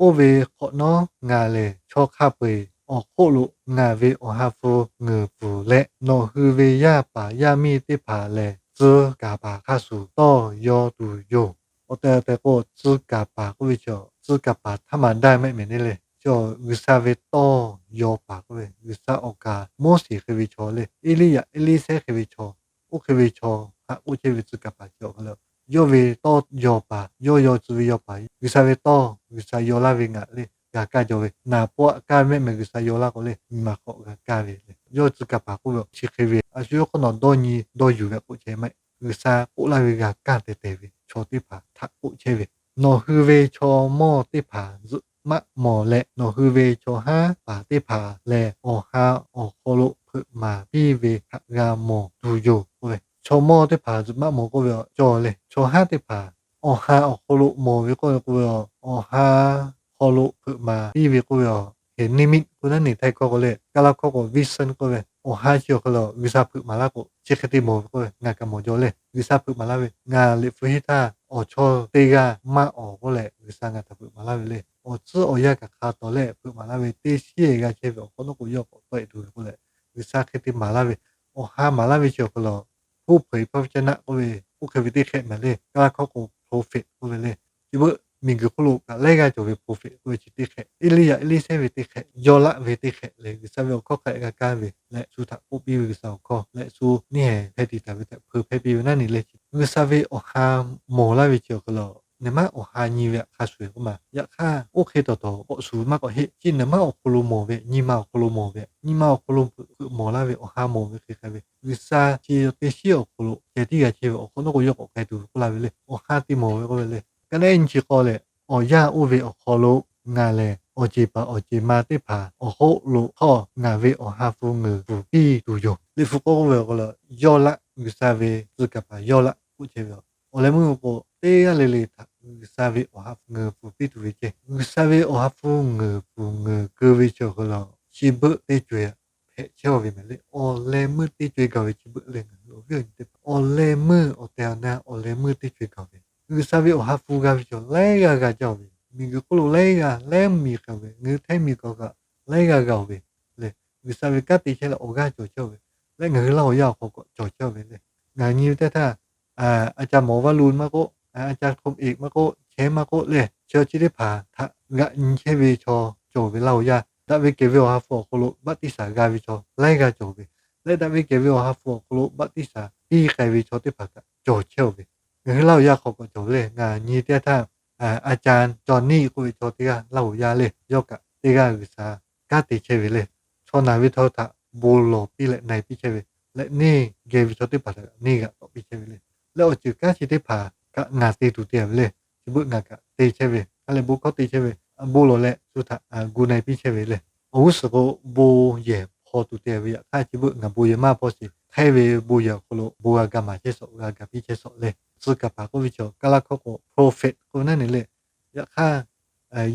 Oˇ ve hk'awꞈ nawˉ ngaˬ lehˬ chaw hk'a peu-eˬ awˬ hk'oˆ lo ngaˬ ve awˬ ha hpu ngeuˍ pfuhˍ leh, nawˬ hui ve yaˇ paˍ yaˇ miˇ teˇ hpaˍ lehˬ tcuh kaˍ paˍ hk'a shuˍ tawˇ yaw tuˬ yoˬ. Awˬ tehˬ tehˬ k'o, tcuh kaˍ paˍ k'oˆ ve chaw, tcuh kaˍ paˍ htaˇ maˍ daˇ mehˆ mehˍ neˇ le. Cawˬ, G'uiˬsha ve tawˇ yaw paˍ k'oˆ ve, G'uiˬsha awˬ kaˍ Moˉseˍ hk'e ve chaw le, Eˇliˇyaꞈ, Eˇliˇsehˇ hk'e ve chaw, oˇ hk'e ve chaw htaꞈ k'oˆ chehˇ ve tcuh kaˍ paˍ chi awˬ hk'e le. Yawˇ ve tawˇ yaw paˍ, yawˇ yaw tcuh ve yaw paˍ, G'uiˬsha ve tawˇ G'uiˬsha yaw laˇ ve ngaˬ le g'a kaˇ jaw ve. Naˍ paw aꞈ kaˇ mehˆ mehˍ G'uiˬsha yaw laˇ k'o le, nyi ma hk'aw g'a kaˇ ve le. Yawˇ tcuh kaˍ paˍ k'oˆ ve chi hk'e ve, a shu yawˇ hk'awˇ nawˬ dawˇ nyi dawˇ yuˬ ve k'oˆ chehˇ maˇ heˆ. G'uiˬsha k'oˆ laˇ ve g'a kaˇ tehˬ tehˬ ve chaw teˇ hpaˍ htaꞈ k'oˆ chehˇ ve. Nawˬ hui ve chaw mawˇ teˇ hpaˍ zuhꞈ maˆ mawˬ leh, nawˬ hui ve chaw haˉ paˍ teˇ hpaˍ lehˬ awˬ ha awˬ hk'aw lo hpeuꞈ maˍ piˇ ve htaꞈ g'a mawˬ tuˬ yoˬ k'oˆ ve. Chaw mawˇ teˇ hpaˍ zuhꞈ maˆ mawˬ k'oˆ ve, cawˬ le, chaw haˉ teˇ hpaˍ awˬ ha awˬ hk'aw lo mawˬ ve k'oˆ ve, awˬ ha hk'aw lo hpeuꞈ maˍ piˇ ve k'oˆ ve, heˍ niˇmiˆ k'oˆ naˉ neˬ htaiˇ hkawˇ k'o le, kaˇ laˇ hkawˇ k'o vision k'oˆ ve, awˬ ha chi awˬ hk'e le G'uiˬsha hpeuꞈ maˍ laˇ k'o chi hk'e te mawˬ ve k'oˆ ve, ngaˬ kaꞈ mawˬ jaw le. G'uiˬsha hpeuꞈ maˍ laˇ ve, ngaˬ liꞈ hpu henˇ htaˇ awˬ chawˇ teˇ g'aˇ maˇ awˬ k'oˆ leh G'uiˬsha ngaˬ htaꞈ hpeuꞈ maˍ laˇ ve le. Awˬ tcuhˉ awˬ yanˇ kaꞈ hk'a tawˍ leh hpeuꞈ maˍ laˇ ve, teˇ shiˉ g'a chehˇ ve awˬ hk'awꞈ nawˉ k'o yawˇ k'awꞈ tawˆ e tuˬ ve k'oˆ leh, G'uiˬsha hk'e te maˍ laˇ ve, awˬ ha maˍ laˇ ve chi awˬ hk'e le, hpu hpeuꞈ e hpaˇ ve caˇ naˆ k'oˆ ve, oˇ hk'e ve teˇ hk'ehꞈ mehˍ le. Kaˇ laˇ hkawˇ k'o prophet k'oˆ ve le. Chi beuꞈ miˬguiˬ hk'oˆ lo kaꞈ laiˉ g'aˇ cawˬ ve prophet k'oˆ ve chi teˇ hk'ehꞈ, Eˇliˇyaꞈ, Eˇliˇsehˇ ve teˇ hk'ehꞈ, yawˇ laˆ ve teˇ hk'ehꞈ leh G'uiˬsha ve awˬ hkawˇ hk'a g'a kaˇ ve leh shu htaꞈ k'oˆ piˇ ve G'uiˬsha awˬ hkawˇ leh shu neˇ haiˬ hpeh tiꞈ taˍ ve htaꞈ hpeu hpehˇ piˇ ve naˉ neˬ le. G'uiˬsha ve awˬ ha mawˬ laˇ ve chi awˬ hk'e le, nehˬ maˉ awˬ ha nyi ve htaꞈ hk'a shuˍ e k'oˆ ma. Yaꞈ hk'aˇ, oˇ hk'e tawˍ tawˍ k'awꞈ shuˍ maˇ k'awꞈ heˆ. Chi nehˬ maˉ awˬ hk'aw lo mawˬ ve, nyi ma awˬ hk'aw lo mawˬ ve, nyi ma awˬ hk'aw lo hpeuꞈ mawˬ laˇ ve awˬ ha mawˬ ve hk'e hk'a ve, G'uiˬsha chi teˇ shiˉ awˬ hk'aw lo ceh tiˉ g'a chehˇ ve awˬ hk'awꞈ nawˉ k'o yawˇ k'awꞈ k'ai tuˬ ve k'oˆ laˇ ve le. Awˬ ha te mawˬ ve k'oˆ ve le. Ka naˉ nyi chi k'aw lehˬ, awˬ yanˇ oˇ ve awˬ hk'aw lo ngaˬ lehˬ awˬ ceˬ paˍ awˬ ceˬ ma teˇ hpaˍ awˬ hk'oˆ lo hk'awˇ ngaˬ ve awˬ ha hpu ngeuˍ pfuhˍ piˇ tuˬ yoˬ. Liꞈ hpu k'oˆ k'oˆ ve awˬ hk'e le, yawˇ laˆ, G'uiˬsha ve tcuh kaˍ paˍ yawˇ laˆ k'oˆ chehˇ ve yoˬ. Awˬ leh meuˇ k'o, teˇ g'aˇ le le htaꞈ G'uiˬsha ve awˬ ha hpu ngeuˍ pfuhˍ piˇ tuˬ ve ceh, G'uiˬsha ve awˬ ha hpu ngeuˍ pfuhˍ ngeuˍ keu ve chi awˬ hk'e le, chi beuꞈ teˇ co-e hpehꞈ chehˇ ve mehˍ le. Awˬ leh meuˇ teˇ co-e gaˬ ve chi beuꞈ leh ngaˬ hui awˬ viˉ awˬ nyi teˇ hpaˍ, awˬ leh meuˇ awˬ tehˬ awˬ na awˬ leh meuˇ teˇ co-e gaˬ ve, G'uiˬsha ve awˬ ha hpu g'a ve chaw laiˉ g'aˇ g'a jaˇ ve, miˬguiˬ hk'oˆ lo laiˉ g'aˇ laiˉ miˬ k'ai ve, ngaˬ hui htaiˇ miˬ k'awꞈ kaꞈ laiˉ g'aˇ g'a ve le. G'uiˬsha ve kanˉ te chehˇ leh awˬ g'aˇ cawˬ chehˇ ve leh ngaˬ hui Laˇ huˍ yaˇ awˬ hk'aw k'awꞈ cawˬ chehˇ ve le. Ngaˬ nyi ve teˇ htaˇ, a ca mawˬ vaˇ lo maˇ k'oˆ, a ca hk'oˆ eꞈ maˇ k'oˆ, chehˇ maˇ k'oˆ leh, chi chi teˇ hpaˍ htaꞈ g'aꞈ nyi chehˇ ve chaw cawˬ ve Laˇ huˍ yaˇ. Daꞈ ve kehˬ ve awˬ ha hpu awˬ hk'aw lo baˆtiˆsaˬ g'a ve chaw laiˉ g'aˇ cawˬ ve leh, daꞈ ve kehˬ ve awˬ ha hpu awˬ hk'aw lo baˆtiˆsaˬ piˇ k'ai ve chaw teˇ hpaˍ kaꞈ cawˬ chehˇ ve, ngaˬ hui Laˇ huˍ yaˇ hk'aw k'awꞈ cawˬ ve le. Ngaˬ nyi teˇ htaˇ, a ca cawˬ niˆ k'oˆ ve chaw teˇ g'aˇ Laˇ huˍ yaˇ le, yawˇ kaꞈ teˇ g'aˇ G'uiˬsha kanˉ te chehˇ ve le. Chaw naˬ ve chaw htaꞈ bon lawˬ piˇ leh na-e piˇ chehˇ ve leh, neˇ geh ve chaw teˇ hpaˍ htaꞈ neˇ g'aꞈ tawˆ piˇ chehˇ ve le. Leh awˬ ceuˬ kanˉ chi teˇ hpaˍ kaꞈ ngaˬ te tuˬ te-a ve le. Chi beuꞈ ngaˬ kaꞈ te chehˇ ve, a leh bon hkawˇ te chehˇ ve, bon lawˬ leh shu htaꞈ gu na-e piˇ chehˇ ve le. Awˬ g'uˇ suhˍ k'o bon yehˬ hpaw tuˬ te ve, yaꞈ hk'aˇ chi beuꞈ ngaˬ bon yehˬ maˇ hpaw sheˍ. hk'ehˇ ve bon yehˬ awˬ hk'aw lo bon g'a ga maˍ chehˇ shawˍ, g'a ga piˇ chehˇ shawˍ le. Tcuh kaˍ paˍ k'oˆ ve chaw, Kaˇlaˇ hkawˇ k'o prophet k'oˆ ve naˉ ne le. Yaꞈ hk'aˇ,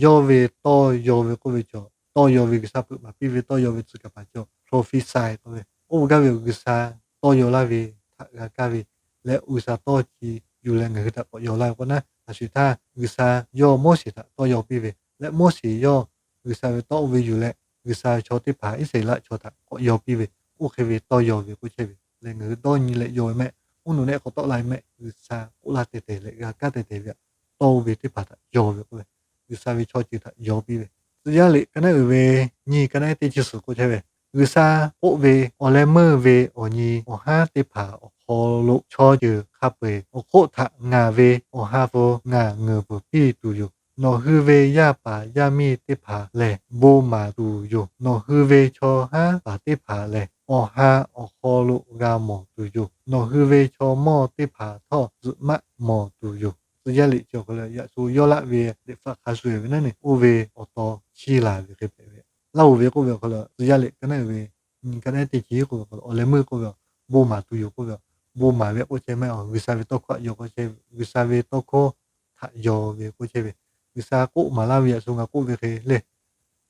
yawˇ ve tawˇ yaw ve k'oˆ ve chaw, tawˇ yaw ve G'uiˬsha peuˬ maˍ piˇ ve tawˇ yaw ve tcuh kaˍ paˍ chaw prophecy k'oˆ ve, oˇ ve gaˇ ve G'uiˬsha tawˇ yaw laˇ ve htaꞈ g'a kaˇ ve, leh G'uiˬsha tawˇ chi yuˬ leh ngaˬ hui htaꞈ k'awꞈ yaw laˇ ve k'o naˉ, a shuˍ htaˇ G'uiˬsha yawˇ Moˉseˍ htaꞈ tawˇ yaw piˇ ve, leh Moˉseˍ yawˇ G'uiˬsha ve tawˇ oˇ ve yuˬ leh G'uiˬsha ve chaw teˇ hpaˍ Iˉsaˍreˍlaˆ chaw htaꞈ k'awꞈ yaw piˇ ve, oˇ hk'e ve tawˇ yaw ve k'oˆ chehˇ ve lehˬ, ngaˬ hui dawˇ nyi leh yaw ve mehˆ. Oˇ nawˬ nehˆ k'awꞈ tawˆ la ve mehˆ, G'uiˬsha k'oˆ laˇ teh tehˬ leh g'a kaˇ teh tehˬ ve htaꞈ tawˇ oˇ ve teˇ hpaˍ htaꞈ yaw ve k'oˆ ve, G'uiˬsha ve chaw ceuˬ htaꞈ yaw piˇ ve. Tcuh yaˇ liꞈ ka naˉ uiˍ ve nyiˇ ka naˉ teˇ chi suhˍ k'oˆ chehˇ ve, G'uiˬsha k'oˆ ve, Awˬ leh meuˇ ve awˬ nyi awˬ haˉ teˇ hpaˍ awˬ hk'aw lo chaw ceuˬ hk'a peu-eˬ awˬ hk'oˆ htaꞈ ngaˬ ve awˬ ha hpu ngaˬ ngeuˍ peuˬ piˇ tuˬ yoˬ. Nawˬ hui ve yaˇ paˍ yaˇ miˇ teˇ hpaˍ lehˬ bon maˍ tuˬ yoˬ. Nawˬ hui ve chaw haˉ paˍ teˇ hpaˍ lehˬ, awˬ ha awˬ hk'aw lo g'a mawˬ tuˬ yoˬ. Nawˬ hui ve chaw mawˇ teˇ hpaˍ htawˇ zuhꞈ maˆ mawˬ tuˬ yoˬ. Tcuh yaˇ liꞈ chi awˬ hk'aw lo yaꞈ shu yawˇ laˆ ve teꞈ hpaˍ hk'a shuˍ ve naˉ ne, oˇ ve awˬ taw chiˇ laˬ ve hk'e hpehꞈ ve. Laˇ oˬ ve k'oˆ ve awˬ hk'aw lo tcuh yaˇ liꞈ ka naˉ uiˍ ve nyi ka naˉ teˇ chi k'oˆ ve awˬ leh meuˇ k'oˆ ve, bon maˍ tuˬ yoˬ k'oˆ ve, bon maˍ ve k'oˆ chehˇ mehˆ. G'uiˬsha ve tawˇ hkawˇ htaꞈ yaw k'oˆ chehˇ ve, G'uiˬsha ve tawˇ hkawˇ htaꞈ yaw ve k'oˆ chehˇ ve, G'uiˬsha k'oˆ maˍ laˇ ve yaꞈ shu ngaˬ k'oˆ ve hk'e le.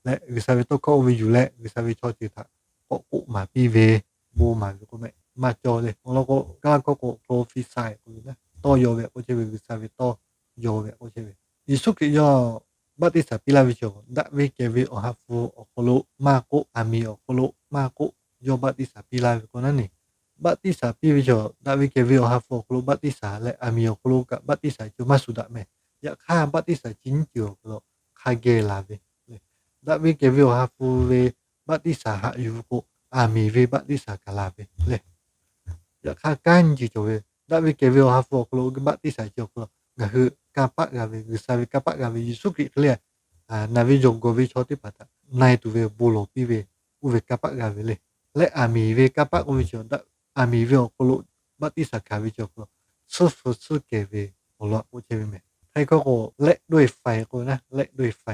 Leh G'uiˬsha ve tawˇ hkawˇ oˇ ve yuˬ leh G'uiˬsha ve chaw ceuˬ htaꞈ k'awꞈ k'oˆ maˍ piˇ ve, bon maˍ ve k'oˆ mehˆ maˇ cawˬ le. Awˬ lawn k'o, Kaˇlaˇ hkawˇ k'o prophecy k'oˆ ve, tawˇ yaw ve k'oˆ chehˇ ve, G'uiˬsha ve tawˇ yaw ve k'oˆ chehˇ ve. Yeˍsuˆ Hkriꞈ yawˇ baˆtiˆsaˬ piˇ laˇ ve chaw, daꞈ ve kehˬ ve Awˬ ha hpu awˬ hk'aw lo maˇ k'oˆ, aˬ miˍ awˬ hk'aw lo maˇ k'oˆ, yawˇ baˆtiˆsaˬ piˇ laˇ ve k'o naˉ ne, baˆtiˆsaˬ piˇ ve chaw, daꞈ ve kehˬ ve Awˬ ha hpu awˬ hk'aw lo baˆtiˆsaˬ leh aˬ miˍ awˬ hk'aw lo kaꞈ baˆtiˆsaˬ chi maˇ shuˍ daꞈ mehˍ. Yaꞈ hk'aˇ, baˆtiˆsaˬ chi nyiˇ ceuˬ awˬ hk'aw lo hk'a geh laˬ ve le. Daꞈ ve kehˬ ve Awˬ ha hpu ve baˆtiˆsaˬ haꞈ yuˬ ve k'o, aˬ miˍ ve baˆtiˆsaˬ kaꞈ laˬ ve le. Yaꞈ hk'aˇ, kanˉ nyi cawˬ ve, daꞈ ve kehˬ ve Awˬ ha hpu awˬ hk'aw lo baˆtiˆsaˬ chi awˬ hk'aw lo ngaˬ hui kanˇ paˆ g'a ve, G'uiˬsha ve kanˇ paˆ g'a ve, Yeˍsuˆ Hkriꞈ hk'e le, naˬ ve jawˬ gawˬ ve chaw teˇ hpaˍ htaꞈ na-e tuˬ ve bon lawˬ piˇ ve, oˇ ve kanˇ paˆ g'a ve le. Leh aˬ miˍ ve kanˇ paˆ k'oˆ ve chi, aˬ miˍ ve awˬ hk'aw lo baˆtiˆsaˬ hkanˍ ve chi awˬ hk'aw lo tsuhˇ hpu tsuhˇ kehˬ ve awˬ lawn k'oˆ chehˇ ve mehˍ. Htaiˇ hkawˇ k'o และด้วยไฟ k'oˆ ve naˉ, และด้วยไฟ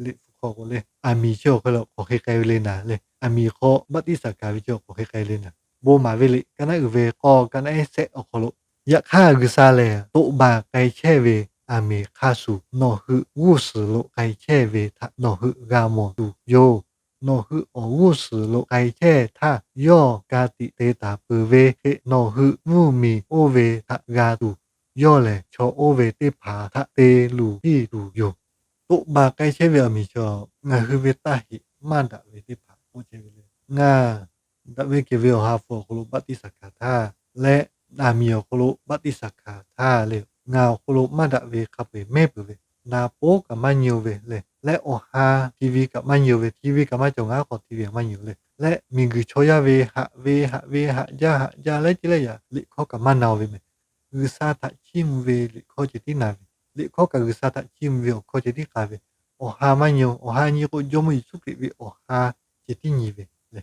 liꞈ hpu hk'aw k'o le, aˬ miˍ chi awˬ hk'aw lo k'awꞈ hk'e k'ai ve le naˍ le. Aˬ miˍ hk'aw baˆtiˆsaˬ hkanˍ ve chi k'awꞈ hk'e k'ai le naˍ. Bon maˍ ve liꞈ ka naˉ uiˍ ve k'awˇ ka naˉ ehˉ shehˆ awˬ hk'aw lo, Yaꞈ hk'aˇ, G'uiˬsha lehˬ toꞈ baˬ k'ai chehˇ ve aˬ miˍ hk'a shuˍ nawˬ hui g'uˇ suhˍ lo k'ai chehˇ ve htaꞈ nawˬ hui g'a mawˬ tuˬ yoˬ. Nawˬ hui awˬ g'uˇ suhˍ lo k'ai chehˇ htaˇ, yawˇ ka tiꞈ te taˍ peuˬ ve hk'e nawˬ hui mvuhˇmiˬ oˇ ve htaꞈ g'a tuˬ, yawˇ lehˬ chaw oˇ ve teˇ hpaˍ htaꞈ te luˬ piˇ tuˬ yoˬ. Toꞈ baˬ k'ai chehˇ ve aˬ miˍ chaw, ngaˬ hui ve taˇ heꞈ maˇ daꞈ ve teˇ hpaˍ k'oˆ chehˇ ve le. Ngaˬ daꞈ ve kehˬ ve Awˬ ha hpu awˬ hk'aw lo baˆtiˆsaˬ hkanˍ htaˇ leh, aˬ miˍ awˬ hk'aw lo baˆtiˆsaˬ hkanˍ htaˇ le, ngaˬ awˬ hk'aw lo maˇ daꞈ ve hk'a peu-eˬ mehˉ peuˬ ve, na poˉ kaꞈ maˇ nyi-o ve le, leh awˬ ha TV kaꞈ maˇ nyi-o ve, TV kaꞈ maˇ cawˬ, ngaˬ hk'aw TV kaꞈ maˇ nyi-o le, leh miˬguiˬ chaw yaˇ ve haꞈ ve haꞈ ve haꞈ jaˇ haꞈ jaˇ leh ceh leh yaꞈ liꞈ hkawˇ kaꞈ maˇ na-o ve mehˍ. G'uiˬsha htaꞈ chiˇ mvuh ve liꞈ hkawˇ ceh tiˉ na ve, liꞈ hkawˇ kaꞈ G'uiˬsha htaꞈ chiˇ mvuh ve awˬ hkawˇ ceh tiˉ k'a ve, awˬ ha maˇ nyi-o, awˬ ha nyi k'o Jawˇmawˇ Yeˍsuˆ Hkriꞈ ve awˬ ha ceh tiˉ nyi ve le.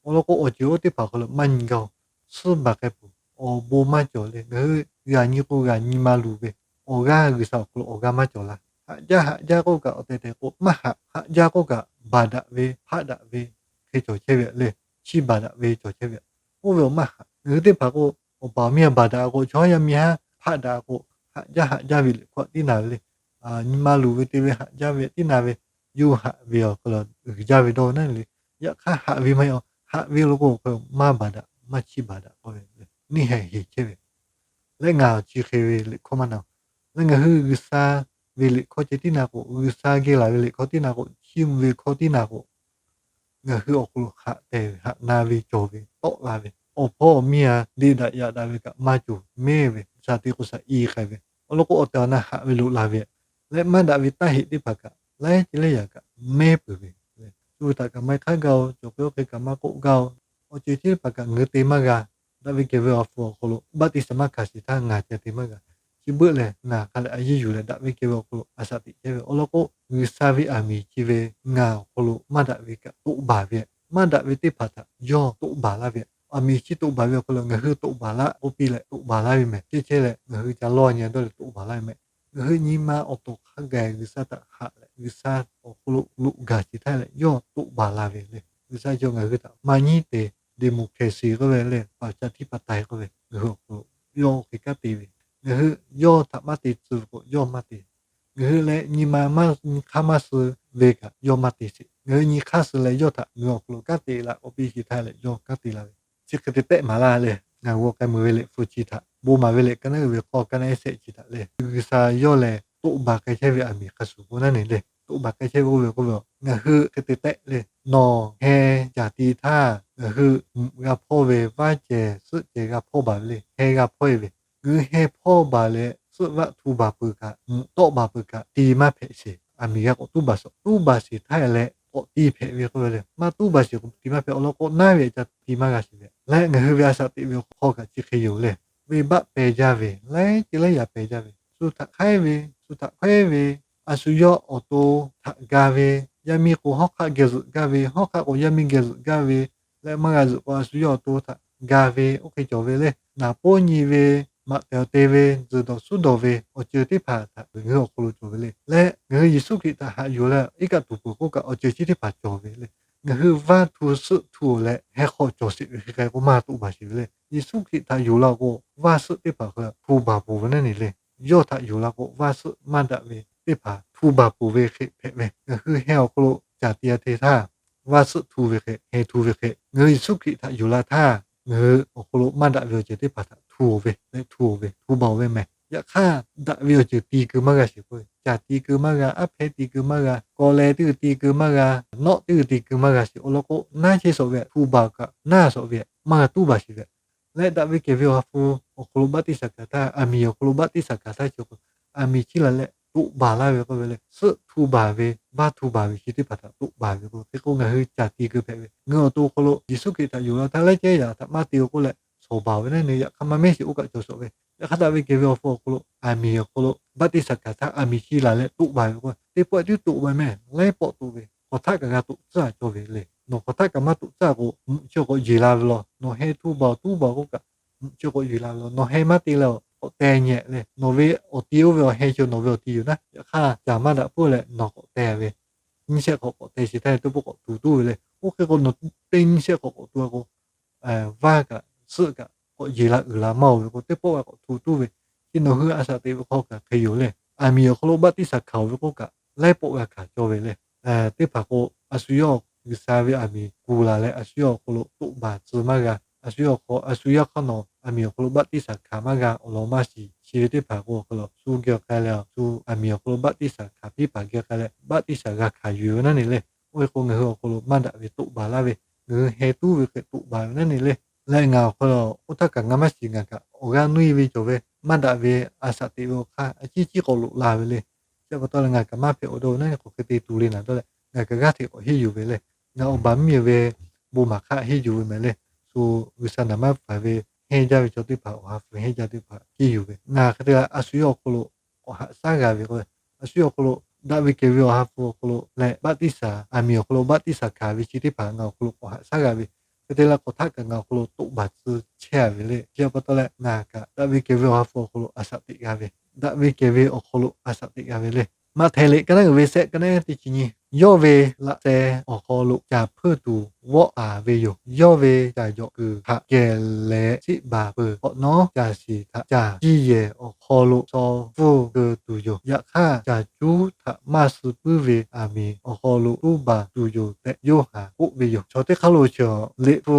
Awˬ lawn k'o, awˬ ceuˬ oˇ teˇ hpaˍ awˬ hk'aw lo maˇ nyi gaˇ-oˬ. Suhˉ baˬ k'ai peuˬ, awˬ bon maˇ cawˬ le. Ngaˬ hui g'a nyi k'o g'a nyi ma luˬ ve, awˬ g'aˇ G'uiˬsha awˬ hk'aw lo awˬ g'aˇ maˇ cawˬ la. Haꞈ jaˇ haꞈ jaˇ k'oˆ kaꞈ awˬ tehˬ tehˬ k'o maˇ haꞈ, haꞈ jaˇ k'oˆ kaꞈ baˬ daꞈ ve, hpaˆ daꞈ ve hk'e cawˬ chehˇ ve le. Chi baˬ daꞈ ve cawˬ chehˇ ve. Oˇ ve awˬ maˇ haꞈ, ngaˬ hui teˇ hpaˍ k'o, awˬ paˍ awˬ miˇ a baˬ daꞈ k'o, chaw yaˇ miˇ haˉ hpaˆ daꞈ k'o, haꞈ jaˇ haꞈ jaˇ ve liꞈ hkawˇ tiˉ na ve le. Nyi ma luˬ ve te ve haꞈ jaˇ ve tiˉ na ve, yuˇ haꞈ ve awˬ hk'aw lo uiˍ jaˇ ve dawˇ ve naˉ le. Yaꞈ hk'aˇ haꞈ ve maˇ heˆ-oˬ. Haꞈ ve lo k'o, maˇ baˬ daꞈ, maˇ chiˇ baˬ daꞈ k'oˆ ve, neˇ haiˬ heˍ chehˇ ve. Leh ngaˬ chi hk'e ve liꞈ hkawˇ maˇ na-oˬ. Leh ngaˬ hui G'uiˬsha ve liꞈ hkawˇ ceh tiˉ na k'o, G'uiˬsha geh laˬ ve liꞈ hkawˇ tiˉ na k'o, chiˇ mvuh ve hkawˇ tiˉ na k'o, ngaˬ hui awˬ hk'aw lo haꞈ tehˬ ve, haꞈ na ve, cawˬ ve, tawˆ la ve, awˬ hpawˇ awˬ miˇ a deˇ daꞈ yaꞈ daꞈ ve kaꞈ maˇ cawˬ, mehˉ ve, shaˍ te k'o shaˍ i k'ai ve. Awˬ lawn k'o, awˬ tehˬ awˬ na haꞈ ve loꞈ la ve, leh maˇ daꞈ ve taˇ heꞈ teˇ hpaˍ kaꞈ laiˉ ceuˬ leh yaꞈ kaꞈ mehˉ peuˬ ve, shu htaꞈ kaꞈ maˇ hk'aˉ gaˇ-oˬ, cawˬ hk'e oˇ hk'e kaꞈ maˇ k'oˆ gaˇ-oˬ. Awˬ ceuˬ chi teˇ hpaˍ kaꞈ ngaˬ hui te maˇ g'a. Daꞈ ve kehˬ ve awˬ ha hpu awˬ hk'aw lo baˆtiˆsaˬ maˇ hkanˍ sheˍ htaˇ ngaˬ ca te maˇ g'a. Chi beuꞈ lehˬ, ngaˬ hk'a lehˬ a yeˇ yuˬ leh daꞈ ve kehˬ ve awˬ hk'aw lo a shaꞈ teꞈ chehˇ ve. Awˬ lawn k'o, G'uiˬsha ve aˬ miˍ chi ve ngaˬ awˬ hk'aw lo maˇ daꞈ ve kaꞈ toꞈ baˬ ve, maˇ daꞈ ve teˇ hpaˍ htaꞈ yawˇ toꞈ baˬ laˇ ve. Aˬ miˍ chi toꞈ baˬ ve awˬ hk'aw lo ngaˬ hui toꞈ baˬ laˇ k'oˆ piˇ leh toꞈ baˬ laˇ ve mehˍ. Chehˇ chehˇ leh ngaˬ hui ca lawˇ nyi dawˇ leh toꞈ baˬ laˇ ve mehˍ. Ngaˬ hui nyi ma awˬ to hk'a gaˬ G'uiˬsha htaꞈ haꞈ leh, G'uiˬsha awˬ hk'aw lo loꞈ gaˬ sheˍ htaˇ leh yawˇ toꞈ baˬ la ve le. G'uiˬsha chi ngaˬ hui htaꞈ maˇ nyi te democracy k'oˆ ve le, ประชาธิปไตย k'oˆ ve, ngaˬ hui awˬ hk'aw lo yawˇ hk'e kanˉ te ve. Ngaˬ hui yawˇ htaꞈ maˇ te tcuh ve k'o, yawˇ maˇ te. Ngaˬ hui leh nyi ma maˇ nyi hk'aˇ maˇ suh ve kaꞈ yawˇ maˇ te sheˍ. Ngaˬ hui nyi hk'aˇ suh leh yawˇ htaꞈ ngaˬ hui awˬ hk'aw lo kanˉ te laꞈ k'awꞈ piˇ sheˍ htaˇ leh yawˇ kanˉ te la ve. Chi hk'e te tehˆ maˍ laˇ leh, ngaˬ g'aw k'ai mui ve leh hpu chi htaꞈ bon maˍ ve leh ka naˉ uiˍ ve hk'aw ka naˉ ehˉ shehˆ chi htaꞈ leh, G'uiˬsha yawˇ lehˬ toꞈ baˬ k'ai chehˇ ve aˬ miˍ hk'a shuˍ k'o naˉ ne le. Toꞈ baˬ k'ai chehˇ ve k'oˆ ve k'oˆ ve, ngaˬ hui hk'e te tehˆ leh, nawˬ heh caˬ ti htaˇ ngaˬ hui mvuhꞈ g'a hpawˇ ve vaˇ cehˬ suhˆ cehˬ g'a hpawˇ baˬ ve le. Heh g'a hpawˇ e ve, ngaˬ hui heh hpawˇ baˬ leh suhˆ vaˆ htu baˬ peuˬ kaꞈ, mvuhꞈ tawˆ baˬ peuˬ kaꞈ, ti maˇ hpehꞈ sheˍ. Aˬ miˍ g'a k'awꞈ tuˉ baˬ suhˍ, tuˉ baˬ sheˍ htaˇ leh k'awꞈ ti hpehꞈ ve k'oˆ ve le. Maˇ tuˉ baˬ sheˍ k'o ti maˇ hpehꞈ. Awˬ lawn k'o naˉ ve ca ti maˇ g'a sheˍ ve. Leh ngaˬ hui ve a shaꞈ teꞈ ve awˬ hk'aw kaꞈ chi hk'e yoˬ le. Venˇbaˆ peh jaˇ ve, laiˉ ceuˬ laiˉ yaꞈ peh jaˇ ve, shu htaꞈ hk'aiˉ ve, shu htaꞈ hkawehˉ ve, a shu yawˇ awˬ to htaꞈ ga ve, yaˇ miˇ k'o hawˉ hk'aˆ geh zuhꞈ gaˇ ve, hawˉ hk'aˆ k'o yaˇ miˇ geh zuhꞈ gaˇ ve, leh maˇ g'a zuhꞈ k'o a shu yawˇ awˬ to htaꞈ ga ve, oˇ hk'e cawˬ ve le. Naˍ poˉ nyi ve, maꞈ tehˬ awˬ te ve, tzuhˬ dawˬ suhˉ dawˬ ve awˬ ceuˬ teˇ hpaˍ htaꞈ ngaˬ hui awˬ hk'aw lo cawˬ ve le. Leh ngaˬ hui Yeˍsuˆ Hkriꞈ htaꞈ haꞈ yuˬ leh iˉ kaˆ tuˬ peuˬ k'oˆ kaꞈ awˬ ceuˬ chi teˇ hpaˍ cawˬ ve le. Ngaˬ hui vaˇ htu suhˆ htu leh heh hk'aw cawˬ sheˍ ve hk'e k'o maˇ toꞈ baˬ sheˍ ve le. Yeˍsuˆ Hkriꞈ htaꞈ yonˍ la k'o, vaˇ suhˆ teˇ hpaˍ hk'e hpu baˬ peuˬ ve naˉ ne le. Yawˇ htaꞈ yonˍ la k'o, vaˇ suhˆ maˇ daꞈ ve teˇ hpaˍ hpu baˬ peuˬ ve hk'e hpehꞈ ve. Ngaˬ hui heh awˬ hk'aw lo caˬ ti a te htaˇ, vaˇ suhˆ htu ve hk'e, heh htu ve hk'e, ngaˬ hui Yeˍsuˆ Hkriꞈ htaꞈ yonˍ la htaˇ, ngaˬ hui awˬ hk'aw lo maˇ daꞈ ve awˬ ceuˬ teˇ hpaˍ htaꞈ htu ve le, htu ve, htu baˬ ve meh. Yaꞈ hk'aˇ, daꞈ ve awˬ ceuˬ ti keu maˇ g'a sheˍ k'o, caˬ ti keu maˇ g'a, aˉ hpehˇ ti keu maˇ g'a, kaw leh teˇ g'uiˬ ti keu maˇ g'a, nawˆ teˇ g'uiˬ ti keu maˇ g'a sheˍ. Awˬ lawn k'o, naˉ chehˇ shawˍ ve, hpu baˬ kaꞈ naˉ shawˍ ve, maˇ g'a tuˉ baˬ sheˍ ve. Leh daꞈ ve kehˬ ve awˬ ha hpu awˬ hk'aw lo baˆtiˆsaˬ hkanˍ htaˇ, aˬ miˍ awˬ hk'aw lo baˆtiˆsaˬ hkanˍ htaˇ chi k'o, aˬ miˍ chiˇ la leh toꞈ baˬ laˇ ve k'oˆ ve le. Suhˆ htu baˬ ve, vaˇ htu baˬ ve chi teˇ hpaˍ htaꞈ toꞈ baˬ ve k'o, hk'e k'o ngaˬ hui caˬ ti keu hpehꞈ ve. Ngaˬ hui awˬ to awˬ hk'aw lo Yeˍsuˆ Hkriꞈ htaꞈ yonˍ la htaˇ laiˉ cehˉ yaꞈ htaꞈ maˇ te k'oˆ leh shawˍ baˬ ve naˉ ne, yaꞈ hk'aˇ maˇ mehˉ sheˍ oˇ kaꞈ cawˬ shawˍ ve. Yaꞈ hk'aˇ daꞈ ve kehˬ ve awˬ hpu awˬ hk'aw lo aˬ miˍ awˬ hk'aw lo baˆtiˆsaˬ hkanˍ htaˇ aˬ miˍ chiˇ la leh toꞈ baˬ ve k'o, teˇ pawˆ tiˉ toꞈ baˬ meh, laiˉ pawˆ toꞈ ve, hk'aw htaˆ kaꞈ g'a toꞈ tcuhˉ a cawˬ ve le. Nawˬ hk'aw htaˆ kaꞈ maˇ toꞈ tcuhˉ a k'o, mvuhꞈ chi k'awꞈ yeˬ la ve law. Nawˬ heh htu baˬ tuˉ baˬ k'oˆ kaꞈ, mvuhꞈ chi k'awꞈ yeˬ la ve law. Nawˬ heh maˇ te leh k'awꞈ teh nyehꞈ le. Nawˬ ve awˬ ti oˇ ve awˬ heh chi nawˬ ve awˬ ti yoˬ naˉ. Yaꞈ hk'aˇ caˬ maˇ daꞈ peuˬ leh nawˬ kawꞈ teh ve, nyiˇ shehˆ hk'awꞈ k'awꞈ teh sheˍ htaˇ teˇ pawˆ k'awꞈ tu tuˉ ve le. Oˇ hk'e k'o nawˬ teˇ nyiˇ shehˆ hk'awꞈ k'awꞈ tu a k'o, vaˇ kaꞈ suhˆ kaꞈ k'awꞈ yeˬ la uiˍ la maˇ oˬ ve k'o, teˇ pawˆ g'a k'awꞈ tu tuˉ ve. Chi nawˬ hui a shaꞈ teꞈ ve hk'aw kaꞈ hk'e yoˬ le. Aˬ miˍ awˬ hk'aw lo baˆtiˆsaˬ hkanˍ oˬ ve k'oˆ kaꞈ, laiˉ pawˆ g'a hkanˍ cawˇ ve le. Teˇ hpaˍ k'o, a shu yawˇ G'uiˬsha ve aˬ miˍ kuˬ laˬ leh a shu yawˇ awˬ hk'aw lo toꞈ baˬ tcuh maˇ g'a. A shu yawˇ hk'aw, a shu yawˇ hk'aˇ nawˬ aˬ miˍ awˬ hk'aw lo baˆtiˆsaˬ hkanˍ maˇ g'a awˬ lawn maˇ shiˍ. Chi ve teˇ hpaˍ k'o awˬ hk'aw lo shu geh k'ai leh, shu aˬ miˍ awˬ hk'aw lo baˆtiˆsaˬ hkanˍ piˇ paˍ geh k'ai leh baˆtiˆsaˬ g'a hkanˍ yuˬ ve naˉ ne le. Oˇ ve k'o ngaˬ hui awˬ hk'aw lo maˇ daꞈ ve toꞈ baˬ laˇ ve, ngaˬ hui heh tuˉ ve hk'e toꞈ baˬ ve naˉ ne le. Leh ngaˬ awˬ hk'aw lo oˇ htaˇ kaꞈ ngaˬ maˇ shiˍ, ngaˬ kaꞈ awˬ g'aˇ nuˇ e ve cawˬ ve, maˇ daꞈ ve a shaꞈ teꞈ ve awˬ hk'aˇ a ciˉ ciˉ k'awꞈ loꞈ la ve le. Chi pa taw leh ngaˬ kaꞈ maˇ hpehꞈ awˬ dawˇ ve naˉ ne k'awꞈ hk'e te tu le naˍ dawˇ leh ngaˬ kaꞈ g'aˇ hteꞈ k'awꞈ henˇ yuˬ ve le. Ngaˬ awˬ baˬ mvuhˇ miˬ ve bon maˍ hk'aˆ henˇ yuˬ ve mehˍ le. Shu G'uiˬsha naˍ maˇ hpaˍ ve henˇ jaˇ ve chaw teˇ hpaˍ awˬ ha hpu henˇ jaˇ teˇ hpaˍ henˇ yuˬ ve. Ngaˬ hk'e te leh a shu yawˇ awˬ hk'aw lo k'awꞈ haꞈ shaˉ g'a ve k'o, a shu yawˇ awˬ hk'aw lo daꞈ ve kehˬ ve awˬ ha hpu awˬ hk'aw lo leh baˆtiˆsaˬ, aˬ miˍ awˬ hk'aw lo baˆtiˆsaˬ hkanˍ ve chi teˇ hpaˍ ngaˬ awˬ hk'aw lo k'awꞈ haꞈ shaˉ g'a ve. Hk'e te leh k'awꞈ htaˆ kaꞈ ngaˬ awˬ hk'aw lo toꞈ baˬ tcuh chehˇ a ve le. Chi pa taw leh ngaˬ kaꞈ daꞈ ve kehˬ ve awˬ ha hpu awˬ hk'aw lo a shaꞈ teꞈ g'a ve, daꞈ ve kehˬ ve awˬ hk'aw lo a shaꞈ teꞈ g'a ve le. Maꞈhtehˍ liꞈ ka naˉ uiˍ ve shehˆ ka naˉ teˇ chi nyi, yawˇ ve laꞈ sheh awˬ hk'aw lo caˬ hpeuˇ tuˬ vawˆ taˍ ve yoˬ. Yawˇ ve caˬ jawꞈ kuiˬ htaꞈ kehˬ leh shiˆ baˬ peuˬ hk'awꞈ nawˉ, caˬ shiˍ htaꞈ caˬ ciˇ yehˬ awˬ hk'aw lo shaw pfuhˇ keu tuˬ yoˬ. Yaꞈ hk'aˇ, caˬ cuˉ htaꞈ maˇ suh puiˉ ve aˬ miˍ awˬ hk'aw lo tuˉ baˬ tuˬ yoˬ tehꞈ Yoˇhanˬ k'oˆ ve yoˬ. Chaw teˇ hk'aˇ lo chi liꞈ hpu